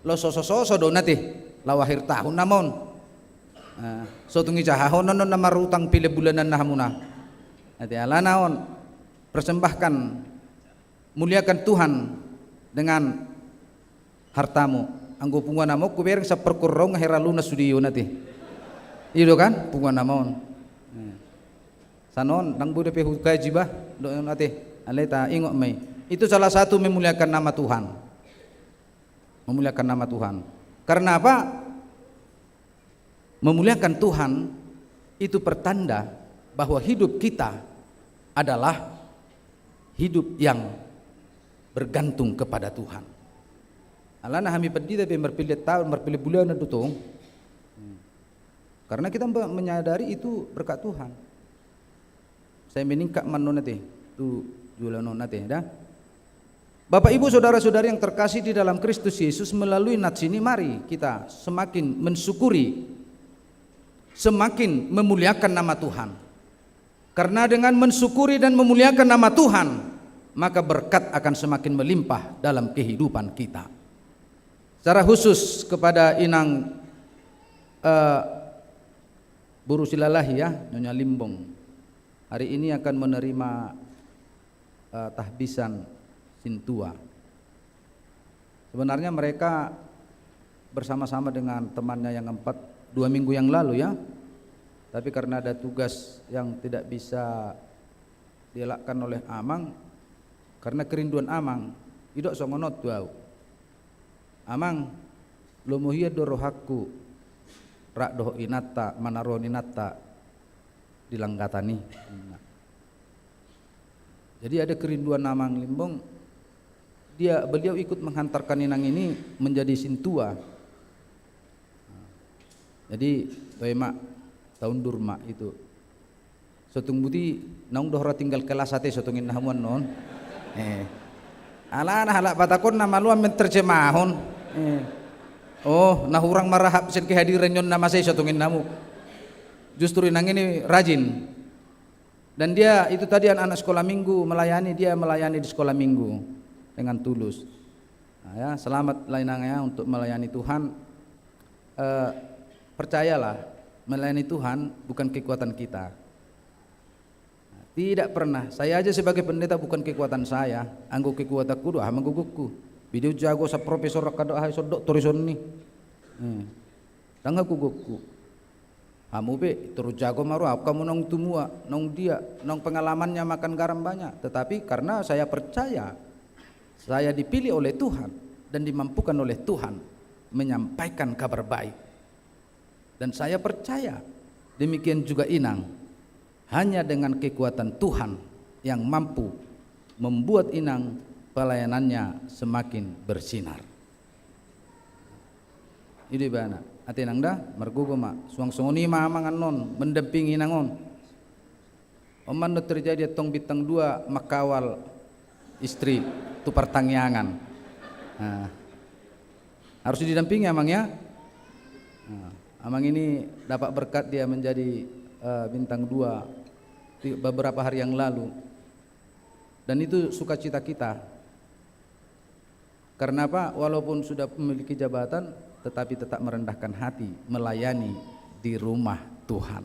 laos sosososo do na ate, laho akhir tahun nama on. Ah, so tung ijahahon on na marutang pelean bulananna hamuna. Ate, alana on, persembahkan, muliakan Tuhan dengan hartamu. Anggo punguan among hubereng saparhurung hera luna sude i on ate. I do kan punguan among. Eh. Sanon ndang boi dope hukaji bah, do on ate. Alai taingot ma i. Itu salah satu memuliakan nama Tuhan. Memuliakan nama Tuhan. Karena apa? Memuliakan Tuhan itu pertanda bahwa hidup kita adalah hidup yang bergantung kepada Tuhan. Alana hami pandita pe marpelean tahun, marpelean bulanan do tong. Karena kita mba-, menyadari itu berkat Tuhan. Sai meningkat ma on ate, tu joloan on ate, dah. Bapak, Ibu, saudara-saudari yang terkasih di dalam Kristus Yesus, melalui nats ini mari kita semakin mensyukuri, semakin memuliakan nama Tuhan. Karena dengan mensyukuri dan memuliakan nama Tuhan, maka berkat akan semakin melimpah dalam kehidupan kita. Secara khusus kepada Inang, eh, Boru Silalahi ya, Nyonya Limbong. Hari ini akan menerima, eh, tahbisan sintua. Sebenarnya mereka bersama-sama dengan temannya yang empat, dua minggu yang lalu ya. Tapi karena ada tugas yang tidak bisa dielakkan oleh Amang, karena kerinduan Amang, didok songon on tu au. Amang, lomo hian do rohangku rap dohot inanta, manaruhon inanta di langgatan i. Jadi ada kerinduan Amang Limbong, dia, beliau ikut menghantarkan Inang ini menjadi sintua. Jadi, toe ma, taundur ma itu. Sotung buti, naung do hura tinggal kelas ate sotung inna hamu annon. Eh. Alana halak Batak on na maluan menterjemahon. Eh. Oh, na hurang marahap sian kehadiran on na masa i sotung inna hamu. Justru Inang ini rajin. Dan dia itu tadi anak-anak sekolah minggu, melayani, dia melayani di sekolah minggu dengan tulus. Nah, ya, selamatlah Inang ya untuk melayani Tuhan. Eh, percayalah, melayani Tuhan bukan kekuatan kita. Tidak pernah. Saya aja sebagai pendeta bukan kekuatan saya. Anggo kekuatanku do aha ma gogonku. Bideu jago sa profesor raka do aha, so doktor i sonni. Hmm. Ndang gogonku. Hamu pe, torus jago ma ro, au hamu naung tumua, naung dia, naung pengalamannya makan garam banyak. Tetapi karena saya percaya, saya dipilih oleh Tuhan dan dimampukan oleh Tuhan menyampaikan kabar baik. Dan saya percaya, demikian juga Inang, hanya dengan kekuatan Tuhan yang mampu membuat Inang pelayanannya semakin bersinar. I do ibana. Ate Inang da, margogo ma. Suang songon i ma Amang annon, mendampingi Inang on. On ma annon terjadi antong bintang dua mengkawal istri tu partangiangan. Nah, harus didampingi Amang ya. Nah, Amang ini dapat berkat dia menjadi, eh, bintang dua di beberapa hari yang lalu. Dan itu sukacita kita. Karena apa? Walaupun sudah memiliki jabatan, tetapi tetap merendahkan hati melayani di rumah Tuhan.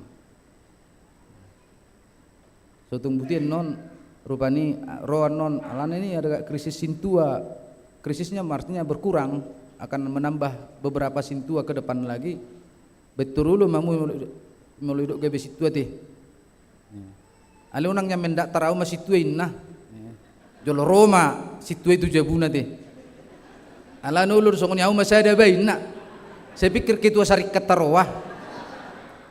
Sotung buti annon, rupani, ro annon, alana ini ada krisis sintua. Krisisnya artinya berkurang, akan menambah beberapa sintua ke depan lagi. Baen toru olo ma hamu, molo didok gabe sintua ate. Alai unang nian mandaftar, au ma sintua inna. Jolo ro ma sintua i tu jabuna ate. Alana olo do songon i, au ma sada baen inna. Sai pikir ketua saringkat taroa.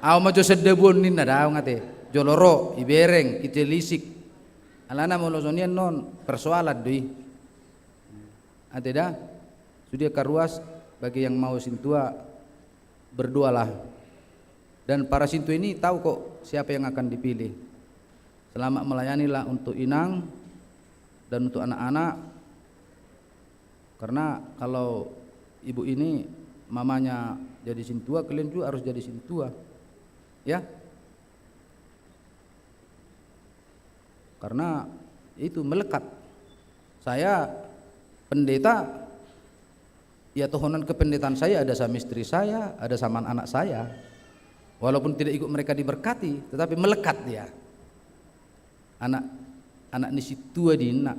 Au ma jo sada buon ninna, daong ate. Jolo ro, ibereng, itelisik. Alana molo songon i annon, persoalan do i. Ate da, sude angka ruas, bagi yang mau sintua, berdoalah. Dan para sintua ini tahu kok siapa yang akan dipilih. Selamat melayanilah untuk Inang dan untuk anak-anak. Karena kalau ibu ini mamanya jadi sintua, kalian juga harus jadi sintua. Ya. Karena itu melekat. Saya pendeta, ya, tohonan kependetaan saya ada sama istri saya, ada sama anak saya. Walaupun tidak ikut mereka diberkati, tetapi melekat dia. Anak, anak ni sintua do inna.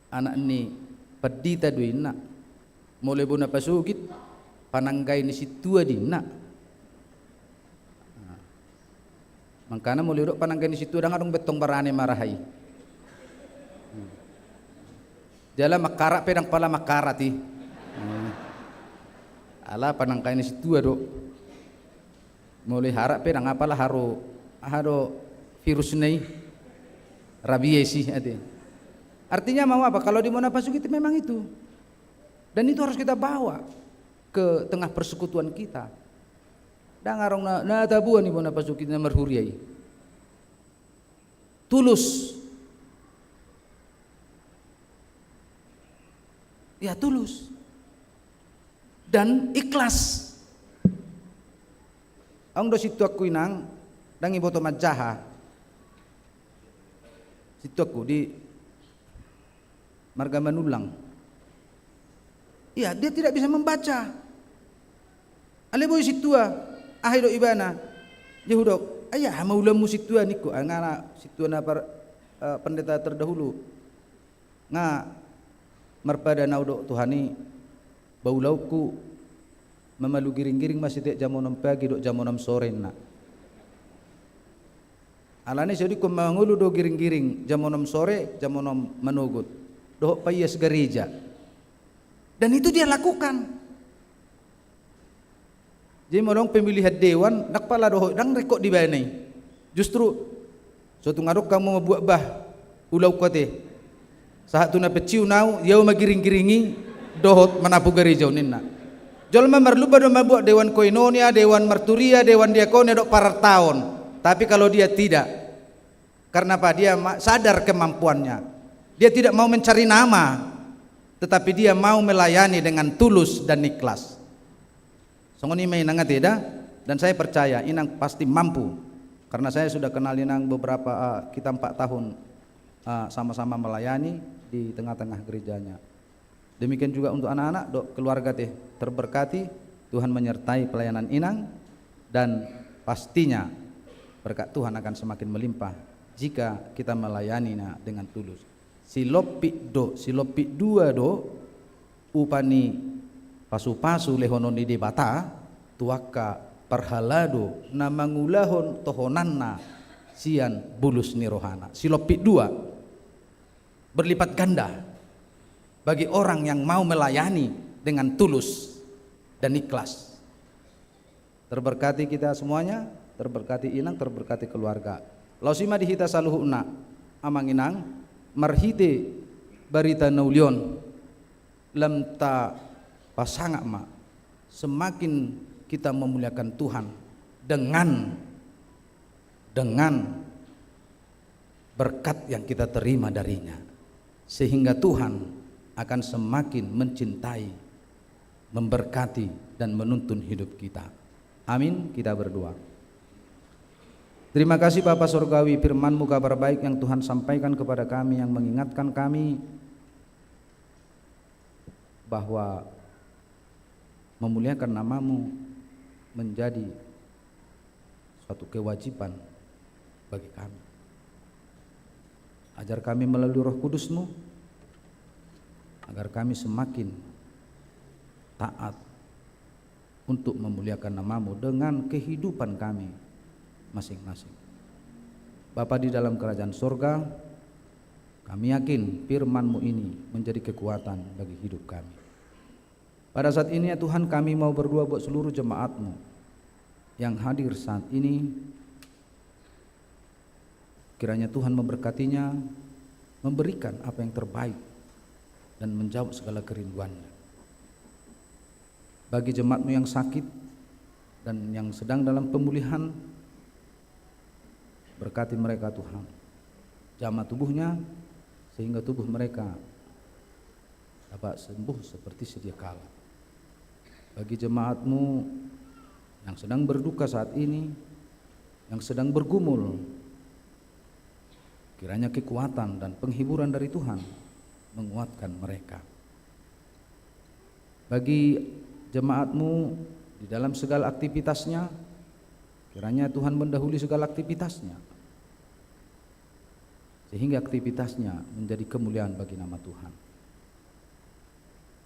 Anak ni pandita do inna. Molo bona pasogit, pananggae ni sintua do inna. Mangkana molo didok pananggae ni sintua, ndang adong be antong barani maraha i. Jala mangkarat pe ndang pala mangkarat i. Ala pananggae ni sintua do. Molo iharat pe ndang apala haru, aha do virusna i, rabies i ate. Artinya mau apa? Kalau di bona pasogit memang itu. Dan itu harus kita bawa ke tengah persekutuan kita. Ndang adong na, na taboan i bona pasogit na marhuria i. Tulus. Ya, tulus. Dan ikhlas. Adong do sintuangku, Inang, ndang iboto manjaha. Sintuangku di marga Manullang. Iya, dia tidak bisa membaca. Alai boi sintua, aha didok ibana? Dia hudok, "Ai aha ma ulaonmu sintua?" ningku. Ah, nga na sintua na par-, eh, pendeta terdahulu. Nga marpadan au do, Tuhan i, ba ulaonku mamalu giringgiring ma setiap jam onom pagi dohot jam onom sore, ninna. Alani i so didok mangolu do giringgiring jam onom sore, jam onom manogot. Dohot paias gareja. Dan itu dia lakukan. Jadi molo adong pemilihan dewan, ndang pala dohot, ndang ringkot di ibana i. Justru, so tung adong hamu mambuat bah, Ulaon ate. Sahat tu na pensiun au, ia ma giring-giring i, dohot manapu gareja on ninna. Jolma marlumba do mambuat dewan koinonia, dewan marturia, dewan diakonia, dohot parartaon. Tapi kalau dia tidak, karena apa? Dia ma-, sadar kemampuannya. Dia tidak mau mencari nama, tetapi dia mau melayani dengan tulus dan ikhlas. Songon i ma inang ate da, dan saya percaya inang pasti mampu. Karena saya sudah kenal inang beberapa, ah, kita empat tahun, ah, sama-sama melayani di tengah-tengah gerejanya. Demikian juga untuk anak-anak, dohot keluarga ate, terberkati, Tuhan menyertai pelayanan inang, dan pastinya berkat Tuhan akan semakin melimpah jika kita melayaninya dengan tulus. Silompit do, silompit dua do, upa ni pasu-pasu lehonon ni Debata, tu angka parhalado na mangulahon tohonanna sian bulus ni rohana. Silompit dua. Berlipat ganda bagi orang yang mau melayani dengan tulus dan ikhlas. Terberkati kita semuanya, terberkati inang, terberkati keluarga. Laos i ma di hita saluhutna, amang inang, marhite barita na uli on, lam tapasangap ma, semakin kita memuliakan Tuhan dengan, dengan berkat yang kita terima dari-Nya, sehingga Tuhan akan semakin mencintai, memberkati, dan menuntun hidup kita. Amin. Kita berdoa. Terima kasih Bapa Sorgawi, firman-Mu, kabar baik yang Tuhan sampaikan kepada kami, yang mengingatkan kami bahwa memuliakan nama-Mu menjadi suatu kewajiban bagi kami. Ajar kami melalui Roh Kudus-Mu, agar kami semakin taat untuk memuliakan nama-Mu dengan kehidupan kami masing-masing. Bapa di dalam kerajaan sorga, kami yakin firman-Mu ini menjadi kekuatan bagi hidup kami. Pada saat ini, ya Tuhan, kami mau berdoa buat seluruh jemaat-Mu yang hadir saat ini. Kiranya Tuhan memberkatinya, memberikan apa yang terbaik, dan menjawab segala kerinduannya. Bagi jemaat-Mu yang sakit dan yang sedang dalam pemulihan, berkati mereka, Tuhan. Jamah tubuhnya, sehingga tubuh mereka dapat sembuh seperti sedia kala. Bagi jemaat-Mu yang sedang berduka saat ini, yang sedang bergumul, kiranya kekuatan dan penghiburan dari Tuhan menguatkan mereka. Bagi jemaat-Mu di dalam segala aktivitasnya, kiranya Tuhan mendahului segala aktivitasnya, sehingga aktivitasnya menjadi kemuliaan bagi nama Tuhan.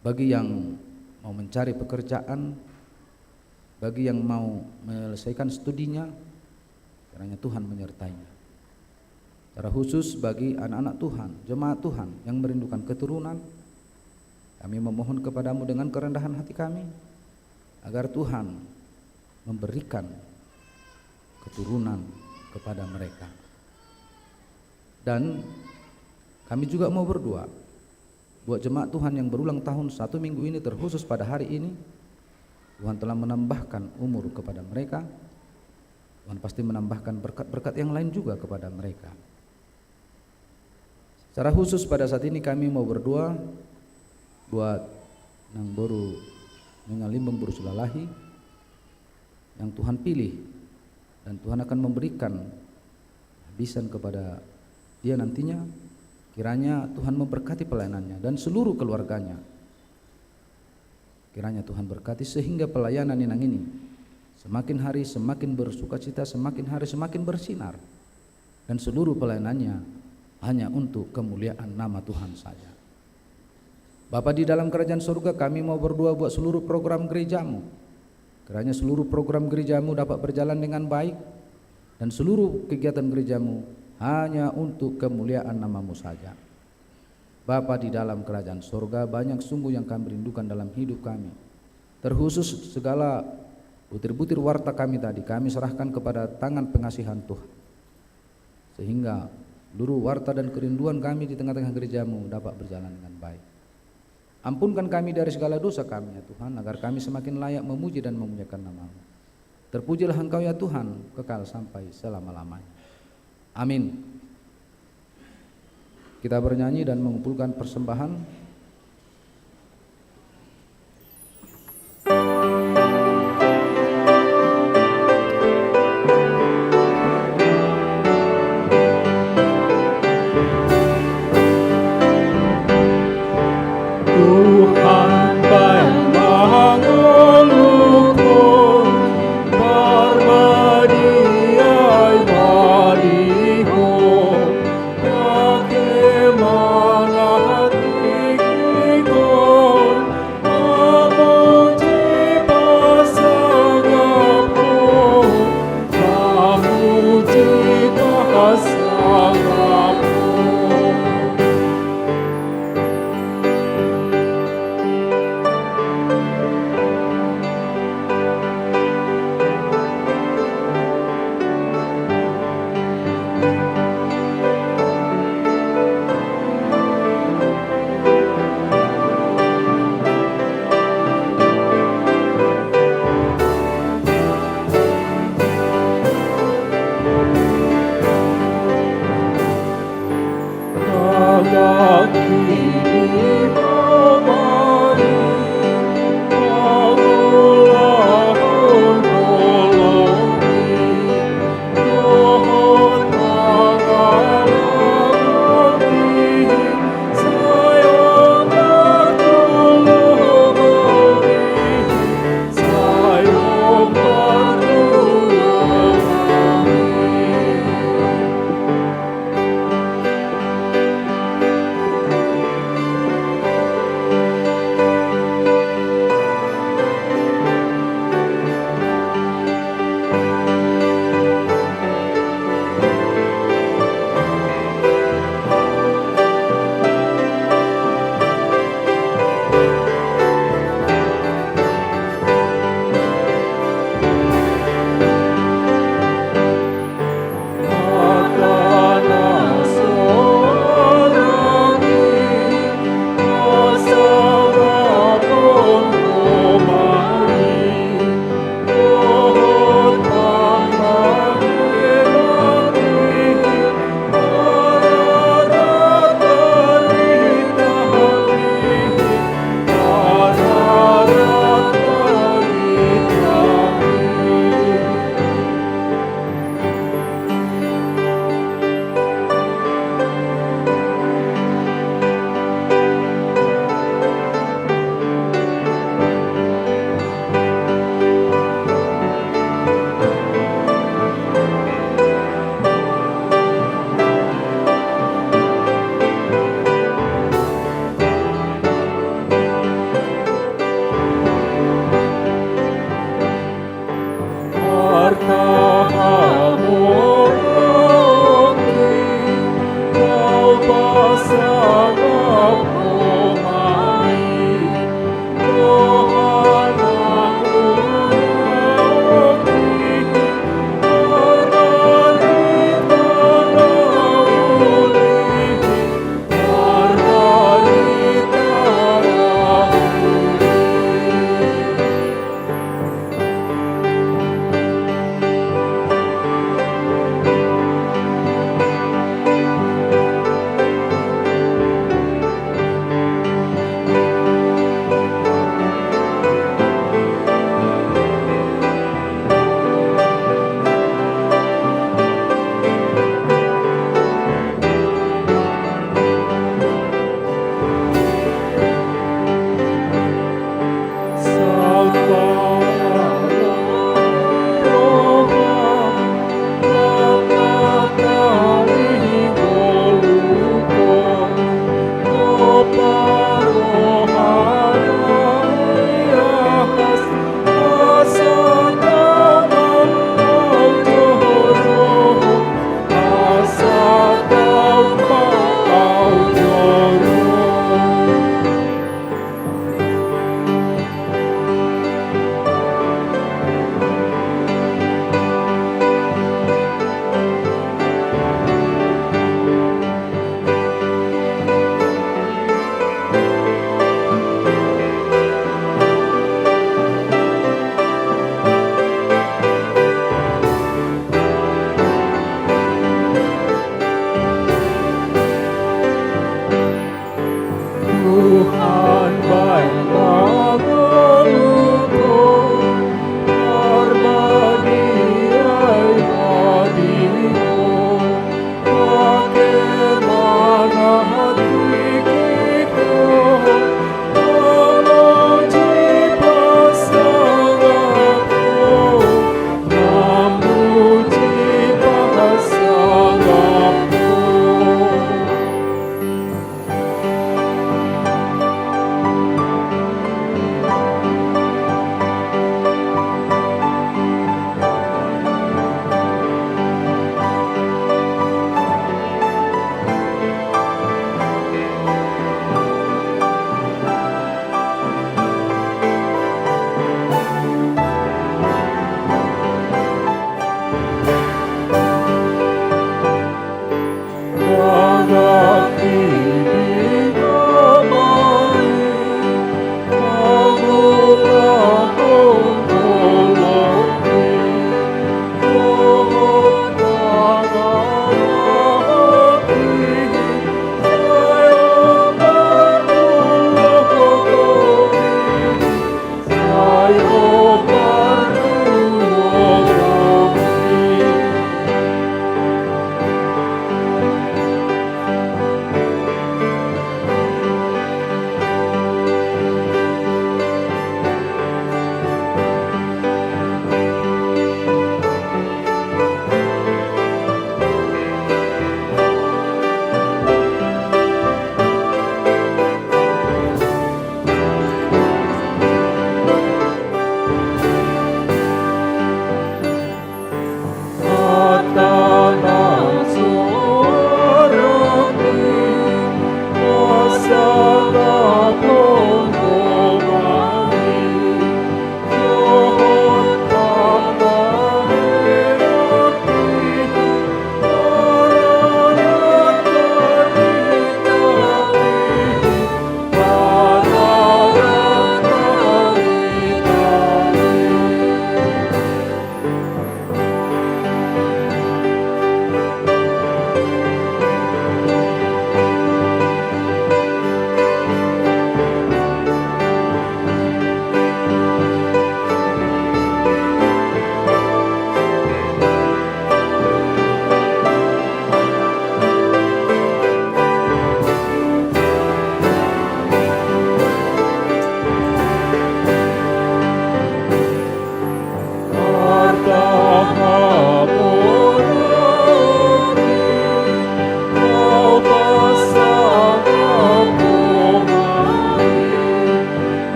Bagi yang mau mencari pekerjaan, bagi yang mau menyelesaikan studinya, kiranya Tuhan menyertainya. Secara khusus bagi anak-anak Tuhan, jemaat Tuhan yang merindukan keturunan, kami memohon kepada-Mu dengan kerendahan hati kami, agar Tuhan memberikan keturunan kepada mereka. Dan kami juga mau berdoa buat jemaat Tuhan yang berulang tahun satu minggu ini, terkhusus pada hari ini, Tuhan telah menambahkan umur kepada mereka. Tuhan pasti menambahkan berkat-berkat yang lain juga kepada mereka. Secara khusus pada saat ini kami mau berdoa buat nang boru Nengalimbong, boru Silalahi, yang Tuhan pilih dan Tuhan akan memberikan habisan kepada dia nantinya. Kiranya Tuhan memberkati pelayanannya dan seluruh keluarganya. Kiranya Tuhan berkati sehingga pelayanan inang ini semakin hari semakin bersukacita, semakin hari semakin bersinar, dan seluruh pelayanannya hanya untuk kemuliaan nama Tuhan saja. Bapa di dalam kerajaan surga, kami mau berdoa buat seluruh program gereja-Mu. Kiranya seluruh program gereja-Mu dapat berjalan dengan baik, dan seluruh kegiatan gereja-Mu hanya untuk kemuliaan nama-Mu saja. Bapa di dalam kerajaan surga, banyak sungguh yang kami rindukan dalam hidup kami. Terkhusus segala butir-butir warta kami tadi, kami serahkan kepada tangan pengasihan Tuhan. Sehingga Seluruh warta dan kerinduan kami di tengah-tengah gerejamu dapat berjalan dengan baik. Ampunkan kami dari segala dosa kami, ya Tuhan, agar kami semakin layak memuji dan memuliakan namamu. Terpujilah Engkau, ya Tuhan, kekal sampai selama-lamanya. Amin. Kita bernyanyi dan mengumpulkan persembahan. Tuhan baen mangoluhon, parbadia i ma di ho, pake manat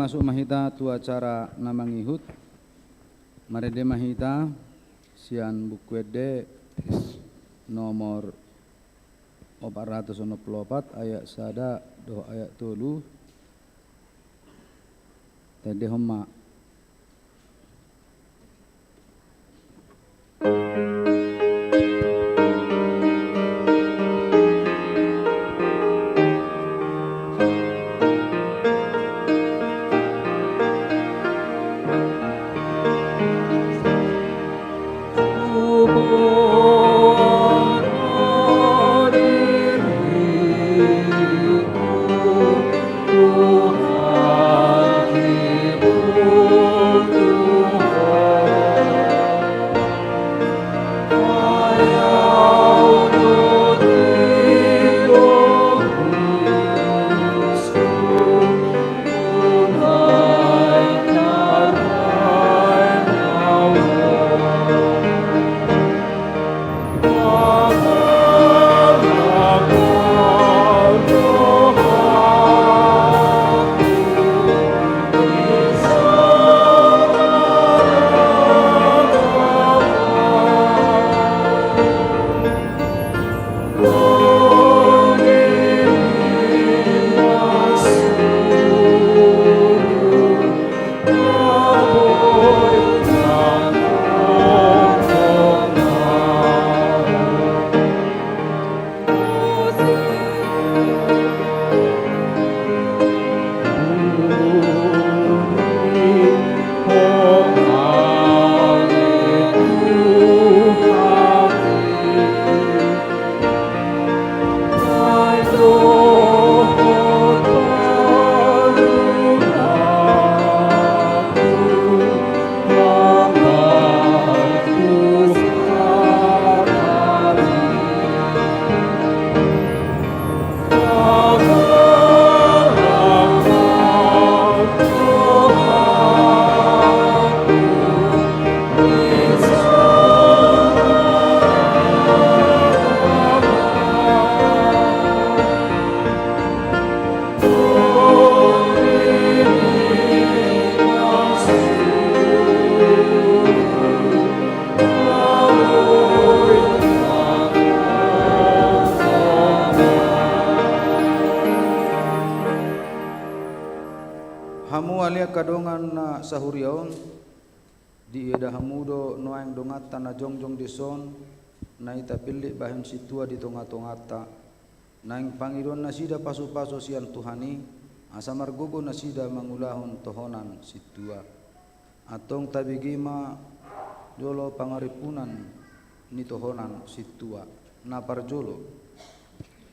Masuk ma hita tu acara na mangihut. Marende ma hita sian Buku Ende nomor opat ratus onom pulu opat, ayat sada dohot ayat tolu. Taendehon ma. Hamu ale angka dongan na sahuria on, diida hamu do nuaeng donganta na jongjong dison, na i tapillit bahen sintua di tongatonganta, naeng pangidoan nasida pasupasu sian Tuhan i, asa margogo nasida mangulahon tohonan sintua. Antong tabege ma jolo pangarimpunan ni tohonan sintua. Na parjolo,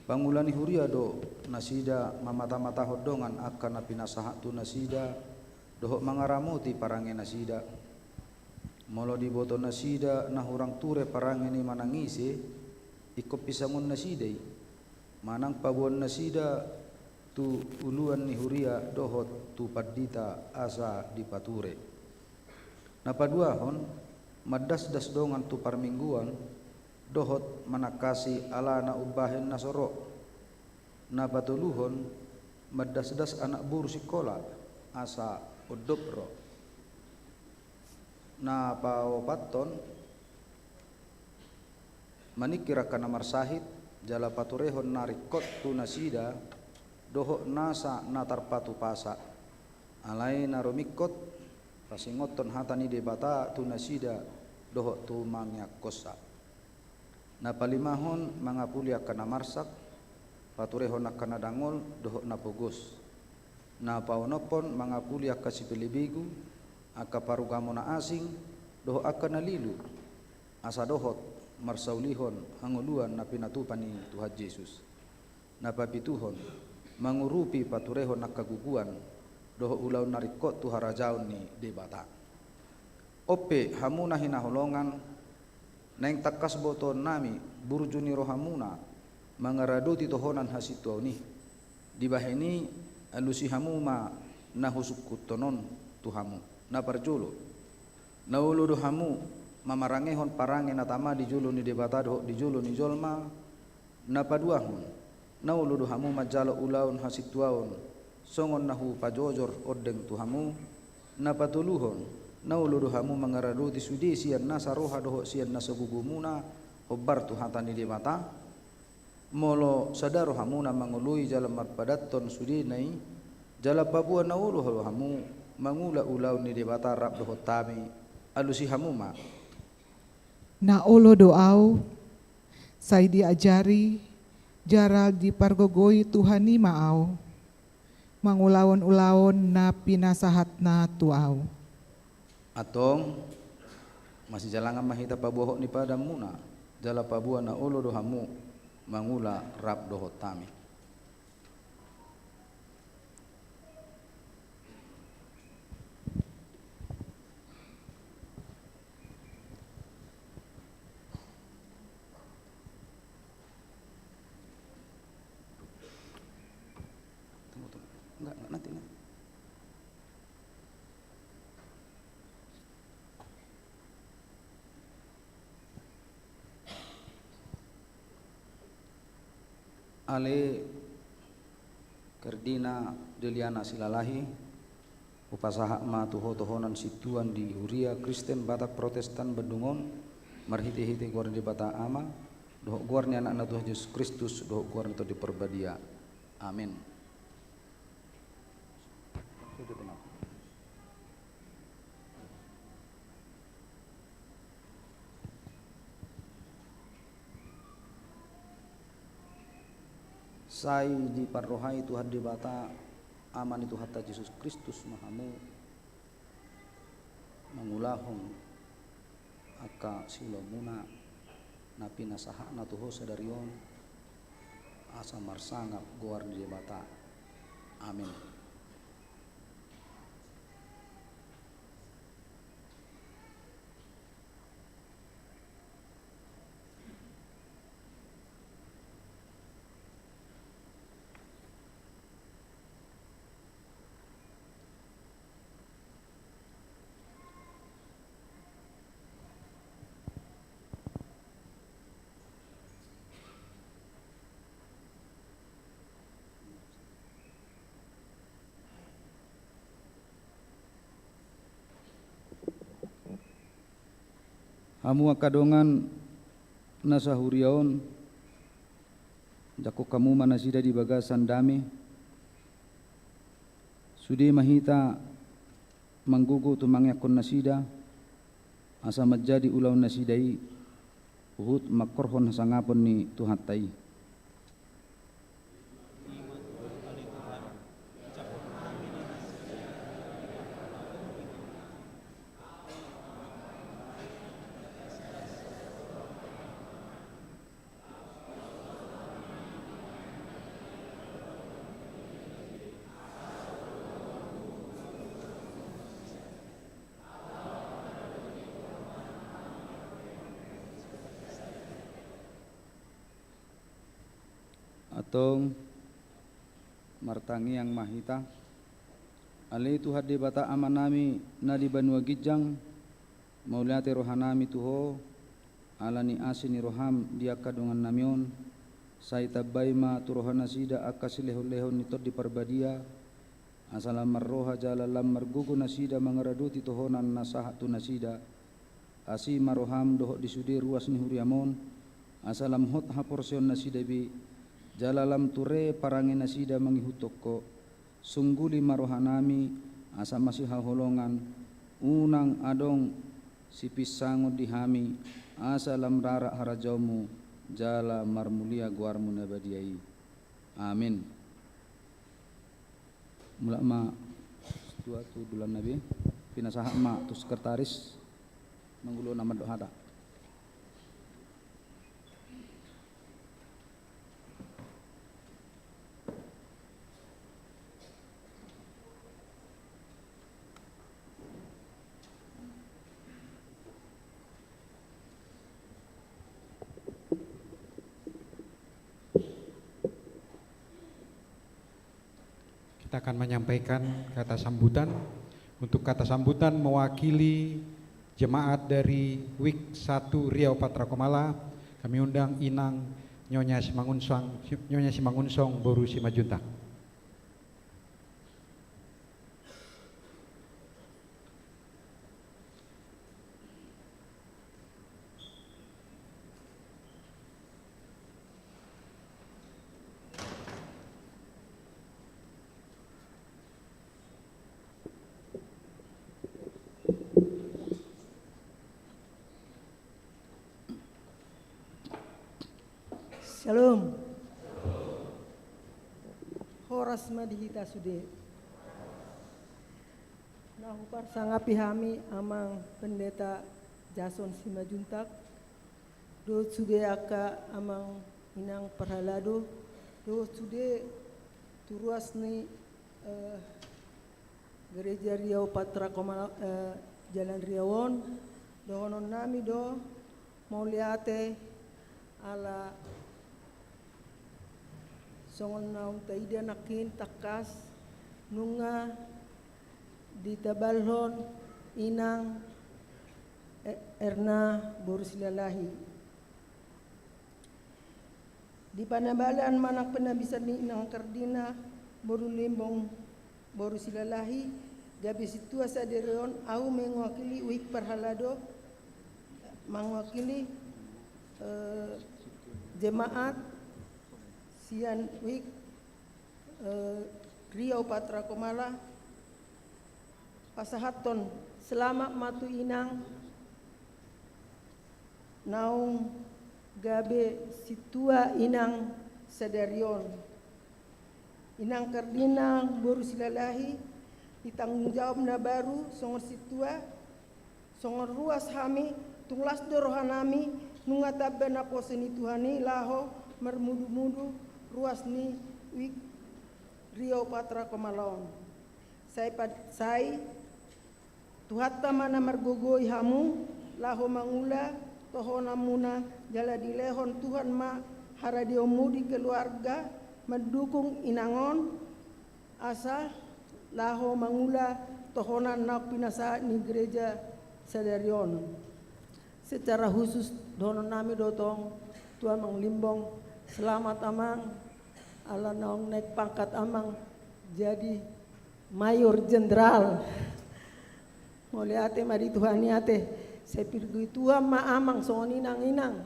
pangula ni huria do nasida mamatamatahon dongan angka na pinasahat tu nasida dohot mangaramoti parange nasida. Molo diboto nasida na hurang ture parange ni manang ise, ingkon pisangon nasida i, manang paboan nasida tu uluan ni huria dohot tu pandita asa dipature. Na paduahon, mandasdas dongan tu parmingguan dohot manangkasi alana umbahen na so ro. Na patoluhon, mandasdas anak boru sikola asa ondop ro. Na paopathon, maningkir angka na marsahit jala paturehon na ringkot tu nasida dohot nasa na tarpatupasa. Alai na rumingkot, pasingothon hata ni Debata tu nasida dohot tu mangiangkonsa. Na palimahon, mangapuli angka na marsak, paturehon angka na dangol dohot na pogos. Na paonomhon, mangapuli angka sipelebegu, angka parugamo na asing dohot angka na lilu, asa dohot marsaulihon hangoluan na pinatupa ni Tuhan Jesus. Na papituhon, mangurupi paturehon angka guguan dohot ulaon na ringkot tu harajaon ni Debata. On pe, hamu na hinaholongan, naeng tangkas botoonnami burju ni rohamuna mangaradoti tohonan hasintuaon i. Dibahen i, alusi hamu ma na husungkunhon on tu hamu. Na parjolo, na olo do hamu mamarangehon parange na tama di jolo ni Debata dohot di jolo ni jolma. Na paduahon, na olo do hamu manjalo ulaon hasintuaon songon na hupajojor ondeng tu hamu. Na patoluhon, na olo do hamu mangaradoti sude sian nasa roha dohot sian nasa gogomuna hombar tu hata ni Debata? Molo sada rohamuna mangoloi jala marpadathon sudena i, jala paboa na olo do hamu mangula ulaon ni Debata rap dohot hami, alusi hamu ma. Na olo do au, sai diajari jala dipargogoi Tuhan i ma au mangulahon ulaon na pinasahatna tu au. Antong, masijalangan ma hita paboahon ni padanmuna, jala paboa na olo do hamu mangula rap dohot hami. Ale Kardinal Deliana Silalahi, hupasahat ma tu ho tohonan sintuan di Huria Kristen Batak Protestan Bandung on, marhitehite goar ni Debata Ama, dohot goar ni Anakna Tuhan Jesus Kristus, dohot goar ni Tondi Parbadia. Amin. Sai diparrohai Tuhan Debata, Ama ni Tuhanta Jesus Kristus ma hamu, mangulahon angka siulaonmuna na pinasahatna tu ho sadari on, asa marsangap goar ni Debata. Amin. Hamu angka dongan na sahuria on, jangkon hamu ma nasida di bagasan dame. Sude ma hita manggogo tumangeakkon nasida, asa manjadi ulaon nasida i huhut mangkorhon hasangapon ni Tuhanta i. Antong martangiang ma hita. Ale Tuhan Debata Amanami na di banua ginjang, mauliate rohanami tu Ho, ala ni asi ni roham di angka dongannami on, sai tambai ma tu rohanasida angka silehonlehon ni Tondi Parbadia, asa lam marroha jala lam margogo nasida mangaradoti tohonan na sahat tu nasida. Asi ma roham dohot di sude ruas ni huriam on, asa lam hot haporseaonnasida be, jala lam ture parangenasida mangihuthon Ho. Sungguli ma rohanami, asa masihaholongan, unang adong sipinsangon di hami, asa lam rarat harajaonmu, jala marmulia goarmu na badia i. Amin. Mulak ma stua tu dulanna be, pinasahat ma tu sekretaris, mangulahon na mandok hata. Kita akan menyampaikan kata sambutan. Untuk kata sambutan mewakili jemaat dari Wik satu Riau Patra Kumala, kami undang Inang Nyonya Simangunsong, Nyonya Simangunsong boru Simanjuntak. Syalom. Horas ma di hita sude. Na huparsangapi hami Amang Pendeta Jason Simanjuntak, dohot sude angka amang inang parhalado, dohot sude tu ruas ni, eh, Gereja Riau Patra Komala, eh, Jalan Riau on, dohononnami do mauliate ala songon naung taida nangkin tangkas nunga ditabalhon inang E-, Erna boru Silalahi. Di panabalan manang panabisan ni inang kardina boru Limbong boru Silalahi, gabe sintua sadari on, ahu mewakili uik parhalado, mewakili, eh, jemaat sian uik, eh, Riau Patra Komala, pasahathon selamat ma tu inang naung gabe sintua inang sadari on. Inang kardina boru Silalahi, di tanggung jawab na baru songon sintua, songon ruas hami, tung las do rohanami, nunga tamba naposo ni Tuhan i laho marmudu-mudu ruas ni uik Riau Patra Komala on. Sai pa-, sai Tuhanta ma na margogoi hamu, laho mangula tohonanmuna, jala dilehon Tuhan ma haradeonmu di keluarga, mandukung inang on, asa laho mangula tohonan na pinasahat ni gereja sadari on. Secara khusus dohononnami do tong tu Amang Limbong, selamat Amang, ala naung naik pangkat Amang jadi Mayor Jenderal. Mauliate ma di Tuhan i ate. Sai pirgui Tuhan ma Amang songon inang-inang.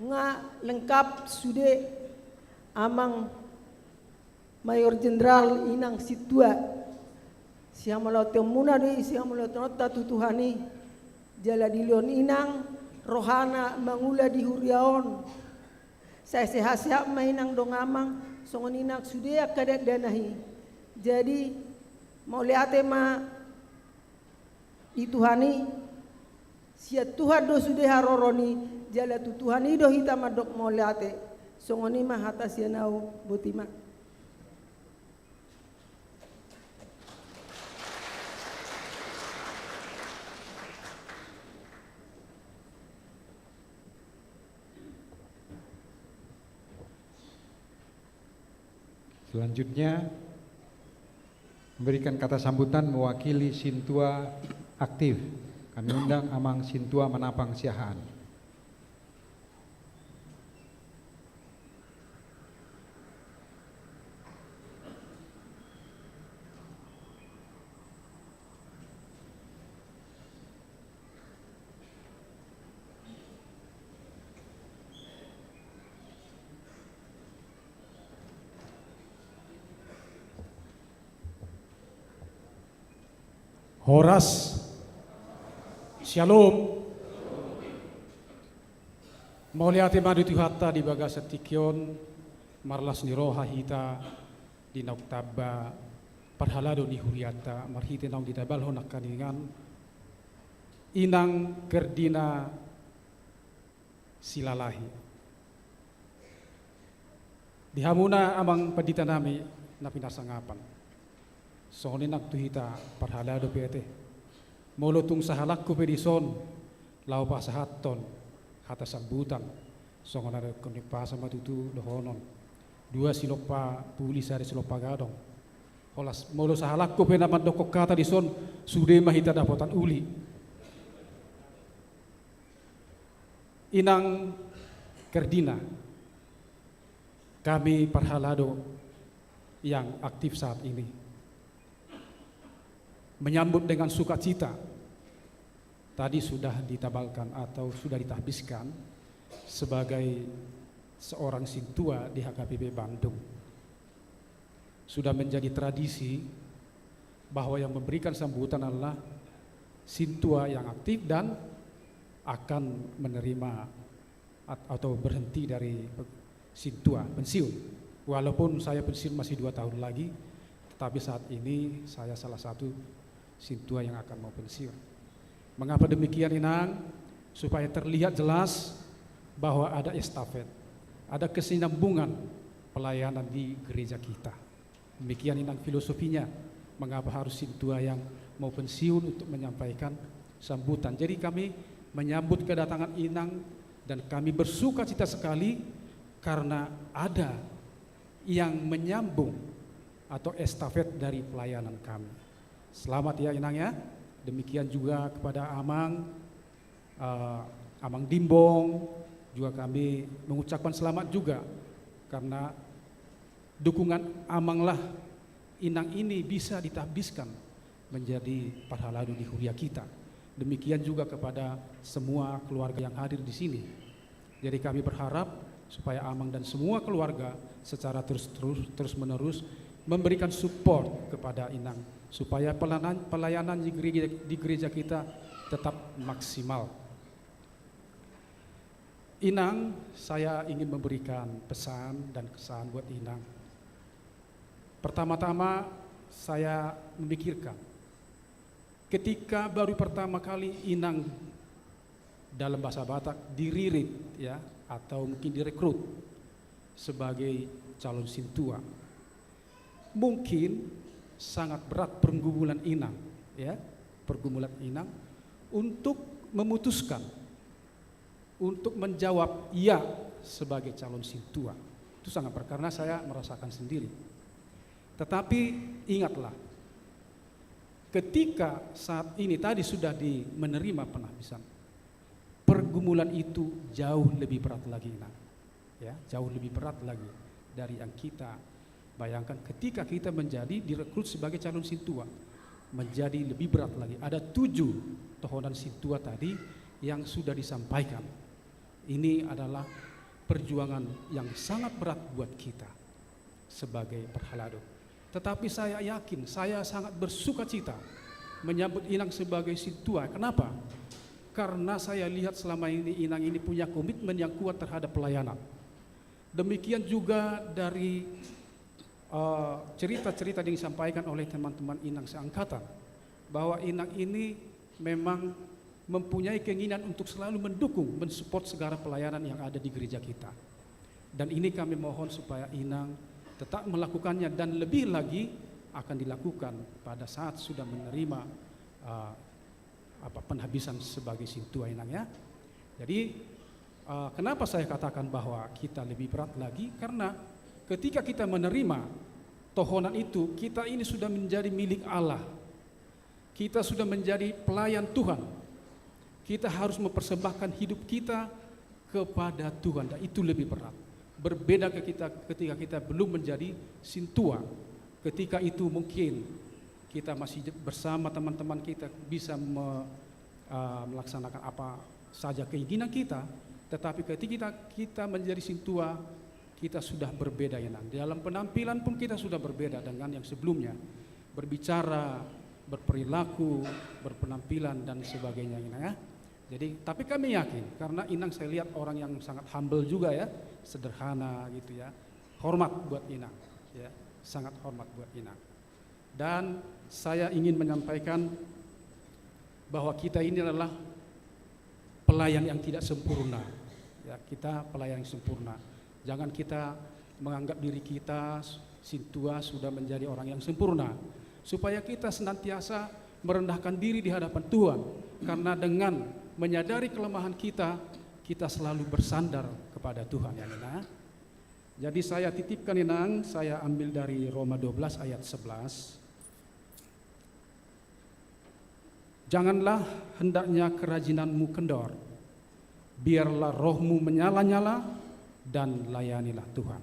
Nga lengkap sude Amang Mayor Jenderal, inang sintua. Sihamauliateonmuna do i, sihamauliateonta tu Tuhan i. Jala dilehon inang rohana mangula di huria on. Sai sehat-sehat ma inang dohot Amang, songon i nang sude angka dakdanak i. Jadi, mauliate ma di Tuhan i, sian Tuhan do sude haroro ni, jala tu Tuhan i do hita mandok mauliate. Songon i ma hata sian ahu, boti ma. Selanjutnya, memberikan kata sambutan mewakili sintua aktif. Kami undang Amang Sintua Manapang Siahaan. Horas. Syalom. Mauliate ma di Tuhanta di bagasan tingki on, marlas ni roha hita di naung tamba parhalado ni hurianta, marhite naung ditabalhon nangkaningan inang kardina Silalahi. Di hamuna amang pandita nami na pinasangapan. Songon i nang tu hita parhalado pe ate. Molo tung sahalakku pe dison, laho pasahathon hata sambutan. Songon na didok ni umpasa ma tutu dohonon. Dua silompa puli sada silompa gadong. Horas, molo sahalakku pe na mandokkon hata dison, sude ma hita dapotan uli. Inang kardina, kami parhalado yang aktif saat ini menyambut dengan sukacita. Tadi sudah ditabalkan atau sudah ditahbiskan sebagai seorang sintua di H K P P Bandung. Sudah menjadi tradisi bahwa yang memberikan sambutan adalah sintua yang aktif dan akan menerima at-, atau berhenti dari pe-, sintua, pensiun. Walaupun saya pensiun masih dua tahun lagi, tetapi saat ini saya salah satu sintua yang akan mau pensiun. Mengapa demikian, Inang? Supaya terlihat jelas bahwa ada estafet, ada kesinambungan pelayanan di gereja kita. Demikian, Inang, filosofinya, mengapa harus sintua yang mau pensiun untuk menyampaikan sambutan. Jadi kami menyambut kedatangan Inang dan kami bersuka cita sekali karena ada yang menyambung atau estafet dari pelayanan kami. Selamat ya, Inang, ya. Demikian juga kepada Amang, eh, Amang Dimbong, juga kami mengucapkan selamat juga karena dukungan Amanglah Inang ini bisa ditabiskan menjadi parhalado di huria kita. Demikian juga kepada semua keluarga yang hadir di sini. Jadi kami berharap supaya Amang dan semua keluarga secara terus-terus, terus-menerus memberikan support kepada Inang supaya pelayanan, pelayanan di gereja, di gereja kita tetap maksimal. Inang, saya ingin memberikan pesan dan kesan buat Inang. Pertama-tama, saya memikirkan ketika baru pertama kali Inang, dalam bahasa Batak, diririt, ya, atau mungkin direkrut sebagai calon sintua. Mungkin sangat berat pergumulan Inang, ya, pergumulan Inang untuk memutuskan, untuk menjawab ya sebagai calon sintua. Itu sangat berat karena saya merasakan sendiri. Tetapi ingatlah, ketika saat ini tadi sudah di menerima penahbisan, pergumulan itu jauh lebih berat lagi, Inang. Ya, jauh lebih berat lagi dari yang kita bayangkan ketika kita menjadi direkrut sebagai calon sintua. Menjadi lebih berat lagi. Ada tujuh tohonan sintua tadi yang sudah disampaikan. Ini adalah perjuangan yang sangat berat buat kita sebagai parhalado. Tetapi saya yakin, saya sangat bersuka cita menyambut Inang sebagai sintua. Kenapa? Karena saya lihat selama ini Inang ini punya komitmen yang kuat terhadap pelayanan. Demikian juga dari, eh, cerita-cerita yang disampaikan oleh teman-teman Inang seangkatan, bahwa Inang ini memang mempunyai keinginan untuk selalu mendukung, mensupport segala pelayanan yang ada di gereja kita. Dan ini kami mohon supaya Inang tetap melakukannya dan lebih lagi akan dilakukan pada saat sudah menerima, eh, apa, penahbisan sebagai sintua, Inang, ya. Jadi, eh, kenapa saya katakan bahwa kita lebih berat lagi? Karena ketika kita menerima tohonan itu, kita ini sudah menjadi milik Allah. Kita sudah menjadi pelayan Tuhan. Kita harus mempersembahkan hidup kita kepada Tuhan, dan itu lebih berat. Berbeda ke kita ketika kita belum menjadi sintua. Ketika itu mungkin kita masih bersama teman-teman kita, bisa me-, eh, melaksanakan apa saja keinginan kita, tetapi ketika kita, kita menjadi sintua, kita sudah berbeda, Inang. Di dalam penampilan pun kita sudah berbeda dengan yang sebelumnya. Berbicara, berperilaku, berpenampilan, dan sebagainya, Inang, ya. Jadi, tapi kami yakin, karena Inang saya lihat orang yang sangat humble juga, ya, sederhana gitu, ya. Hormat buat Inang, ya, sangat hormat buat Inang. Dan saya ingin menyampaikan bahwa kita ini adalah pelayan yang tidak sempurna. Ya, kita pelayan yang sempurna. Jangan kita menganggap diri kita sintua sudah menjadi orang yang sempurna. Supaya kita senantiasa merendahkan diri di hadapan Tuhan. Karena dengan menyadari kelemahan kita, kita selalu bersandar kepada Tuhan, ya, Inang. Jadi saya titipkan, Inang, saya ambil dari Roma dua belas ayat sebelas. Janganlah hendaknya kerajinanmu kendor, biarlah rohmu menyala-nyala dan layanilah Tuhan.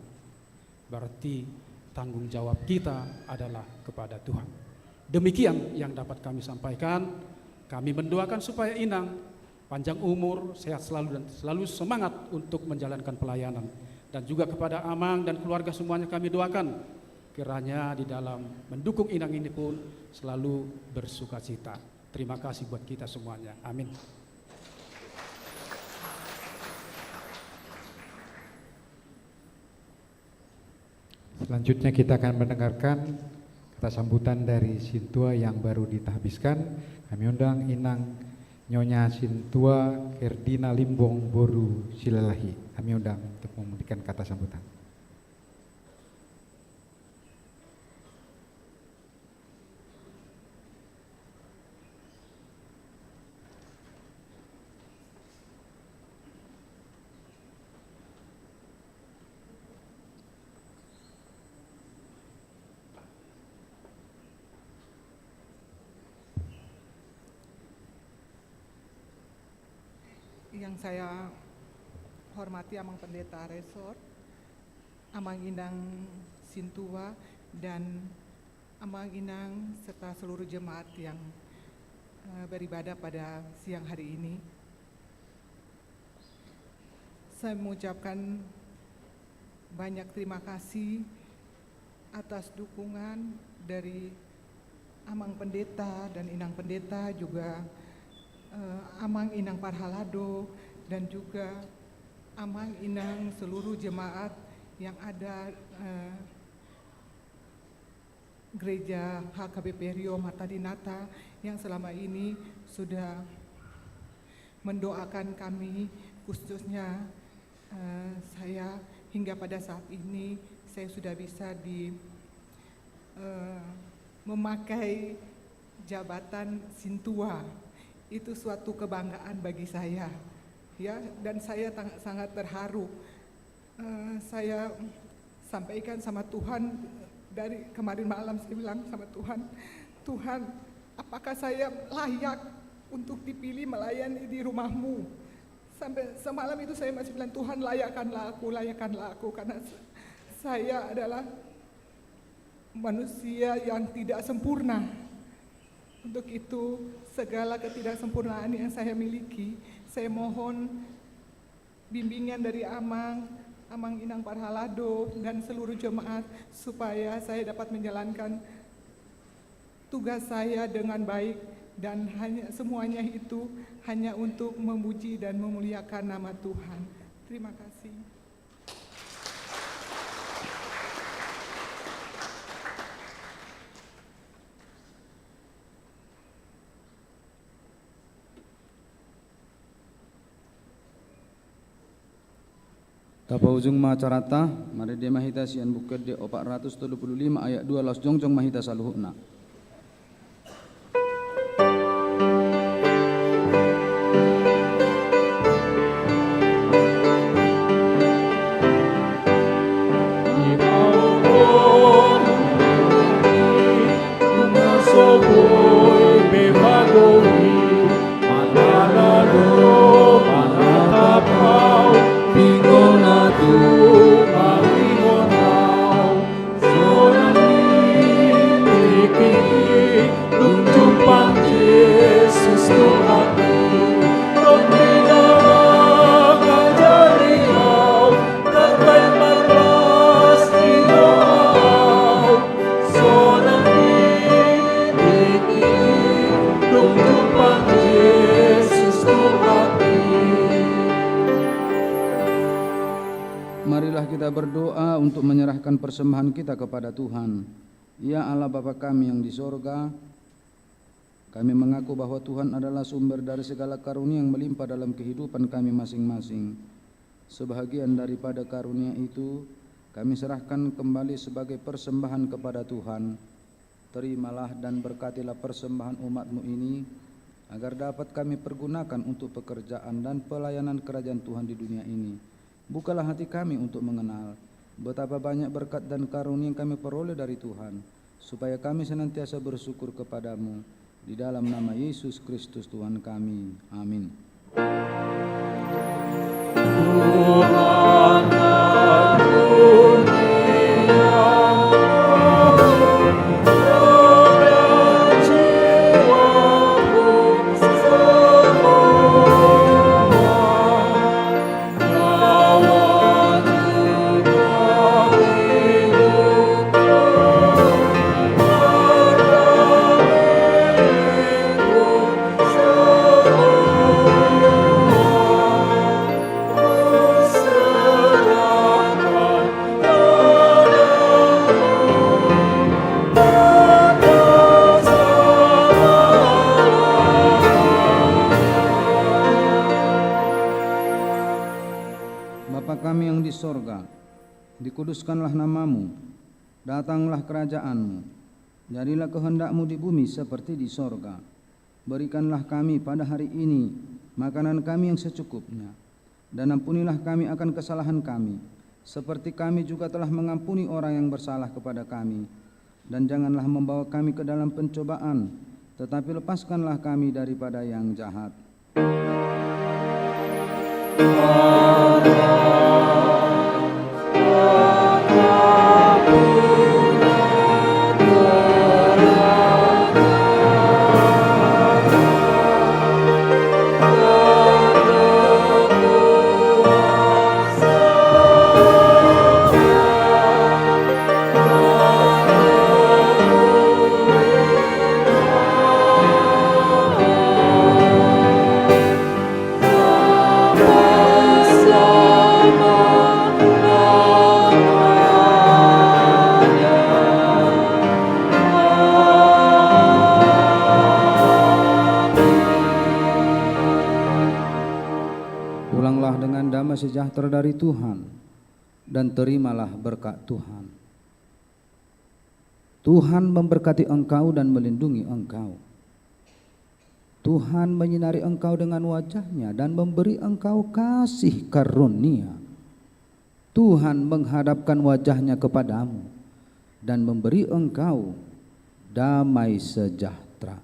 Berarti tanggung jawab kita adalah kepada Tuhan. Demikian yang dapat kami sampaikan. Kami mendoakan supaya Inang panjang umur, sehat selalu, dan selalu semangat untuk menjalankan pelayanan. Dan juga kepada Amang dan keluarga semuanya kami doakan, kiranya di dalam mendukung Inang ini pun selalu bersukacita. Terima kasih buat kita semuanya. Amin. Selanjutnya kita akan mendengarkan kata sambutan dari sintua yang baru ditahbiskan. Kami undang Inang Nyonya Sintua Kerdina Limbong boru Silalahi. Kami undang untuk memberikan kata sambutan. Yang saya hormati Amang Pendeta Resort, Amang Inang Sintua, dan Amang Inang serta seluruh jemaat yang, eh, beribadah pada siang hari ini. Saya mengucapkan banyak terima kasih atas dukungan dari Amang Pendeta dan Inang Pendeta, juga, eh, Amang Inang Parhalado, dan juga Amang Inang seluruh jemaat yang ada, eh, Gereja H K B P Rio Marta Dinata yang selama ini sudah mendoakan kami, khususnya, eh, saya, hingga pada saat ini saya sudah bisa di, eh, memakai jabatan Sintua. Itu suatu kebanggaan bagi saya, ya, dan saya tang-, sangat terharu. Eh, saya sampaikan sama Tuhan dari kemarin malam, saya bilang sama Tuhan, "Tuhan, apakah saya layak untuk dipilih melayani di rumah-Mu?" Sampai semalam itu saya masih bilang, "Tuhan, layakkanlah aku, layakkanlah aku," karena s-, saya adalah manusia yang tidak sempurna. Untuk itu, segala ketidaksempurnaan yang saya miliki, saya mohon bimbingan dari Amang, Amang Inang Parhalado, dan seluruh jemaat, supaya saya dapat menjalankan tugas saya dengan baik, dan hanya, semuanya itu hanya untuk memuji dan memuliakan nama Tuhan. Terima kasih. Tapaujung ma acaranta, marende ma hita sian Buku Ende opat ratus tolu puluh lima ayat dua, laos jongjong ma hita saluhutna. Sonang ni tingki, dung jumpang Jesus tu ahu. Dung di dalan ngajari au, dang baen marlas di roha au. Sonang ni tingki, dung jumpang Jesus tu ahu. Marilah kita berdoa untuk menyerahkan persembahan kita kepada Tuhan. Ya Allah Bapa kami yang di sorga, kami mengaku bahwa Tuhan adalah sumber dari segala karunia yang melimpah dalam kehidupan kami masing-masing. Sebahagian daripada karunia itu, kami serahkan kembali sebagai persembahan kepada Tuhan. Terimalah dan berkatilah persembahan umat-Mu ini, agar dapat kami pergunakan untuk pekerjaan dan pelayanan kerajaan Tuhan di dunia ini. Bukalah hati kami untuk mengenal betapa banyak berkat dan karunia yang kami peroleh dari Tuhan, supaya kami senantiasa bersyukur kepada-Mu. Di dalam nama Yesus Kristus Tuhan kami. Amin. sorga, dikuduskanlah nama-Mu, datanglah kerajaan-Mu, jadilah kehendak-Mu di bumi seperti di sorga. Berikanlah kami pada hari ini makanan kami yang secukupnya, dan ampunilah kami akan kesalahan kami, seperti kami juga telah mengampuni orang yang bersalah kepada kami. Dan janganlah membawa kami ke dalam pencobaan, tetapi lepaskanlah kami daripada yang jahat. Pulanglah dengan damai sejahtera dari Tuhan, dan terimalah berkat Tuhan. Tuhan memberkati engkau dan melindungi engkau. Tuhan menyinari engkau dengan wajah-Nya dan memberi engkau kasih karunia. Tuhan menghadapkan wajah-Nya kepadamu dan memberi engkau damai sejahtera.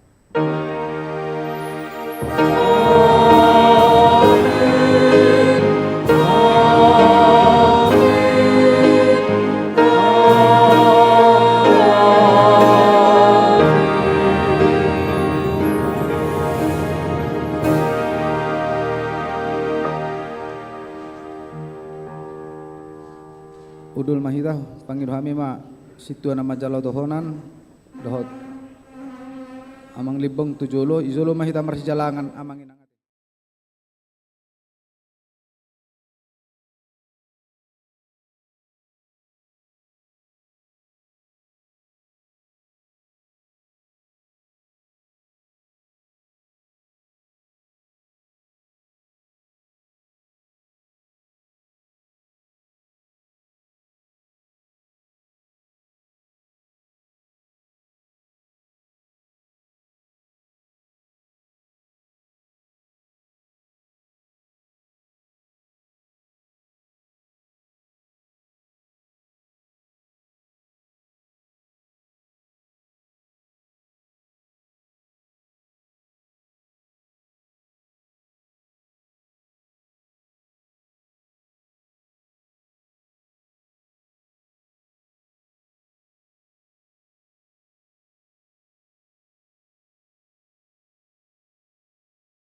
Hundul ma hita, pangido hami ma sintua na manjalo tohonan dohot Amang Limbong tu jolo, di jolo ma hita marsijalangan, Amang Inang.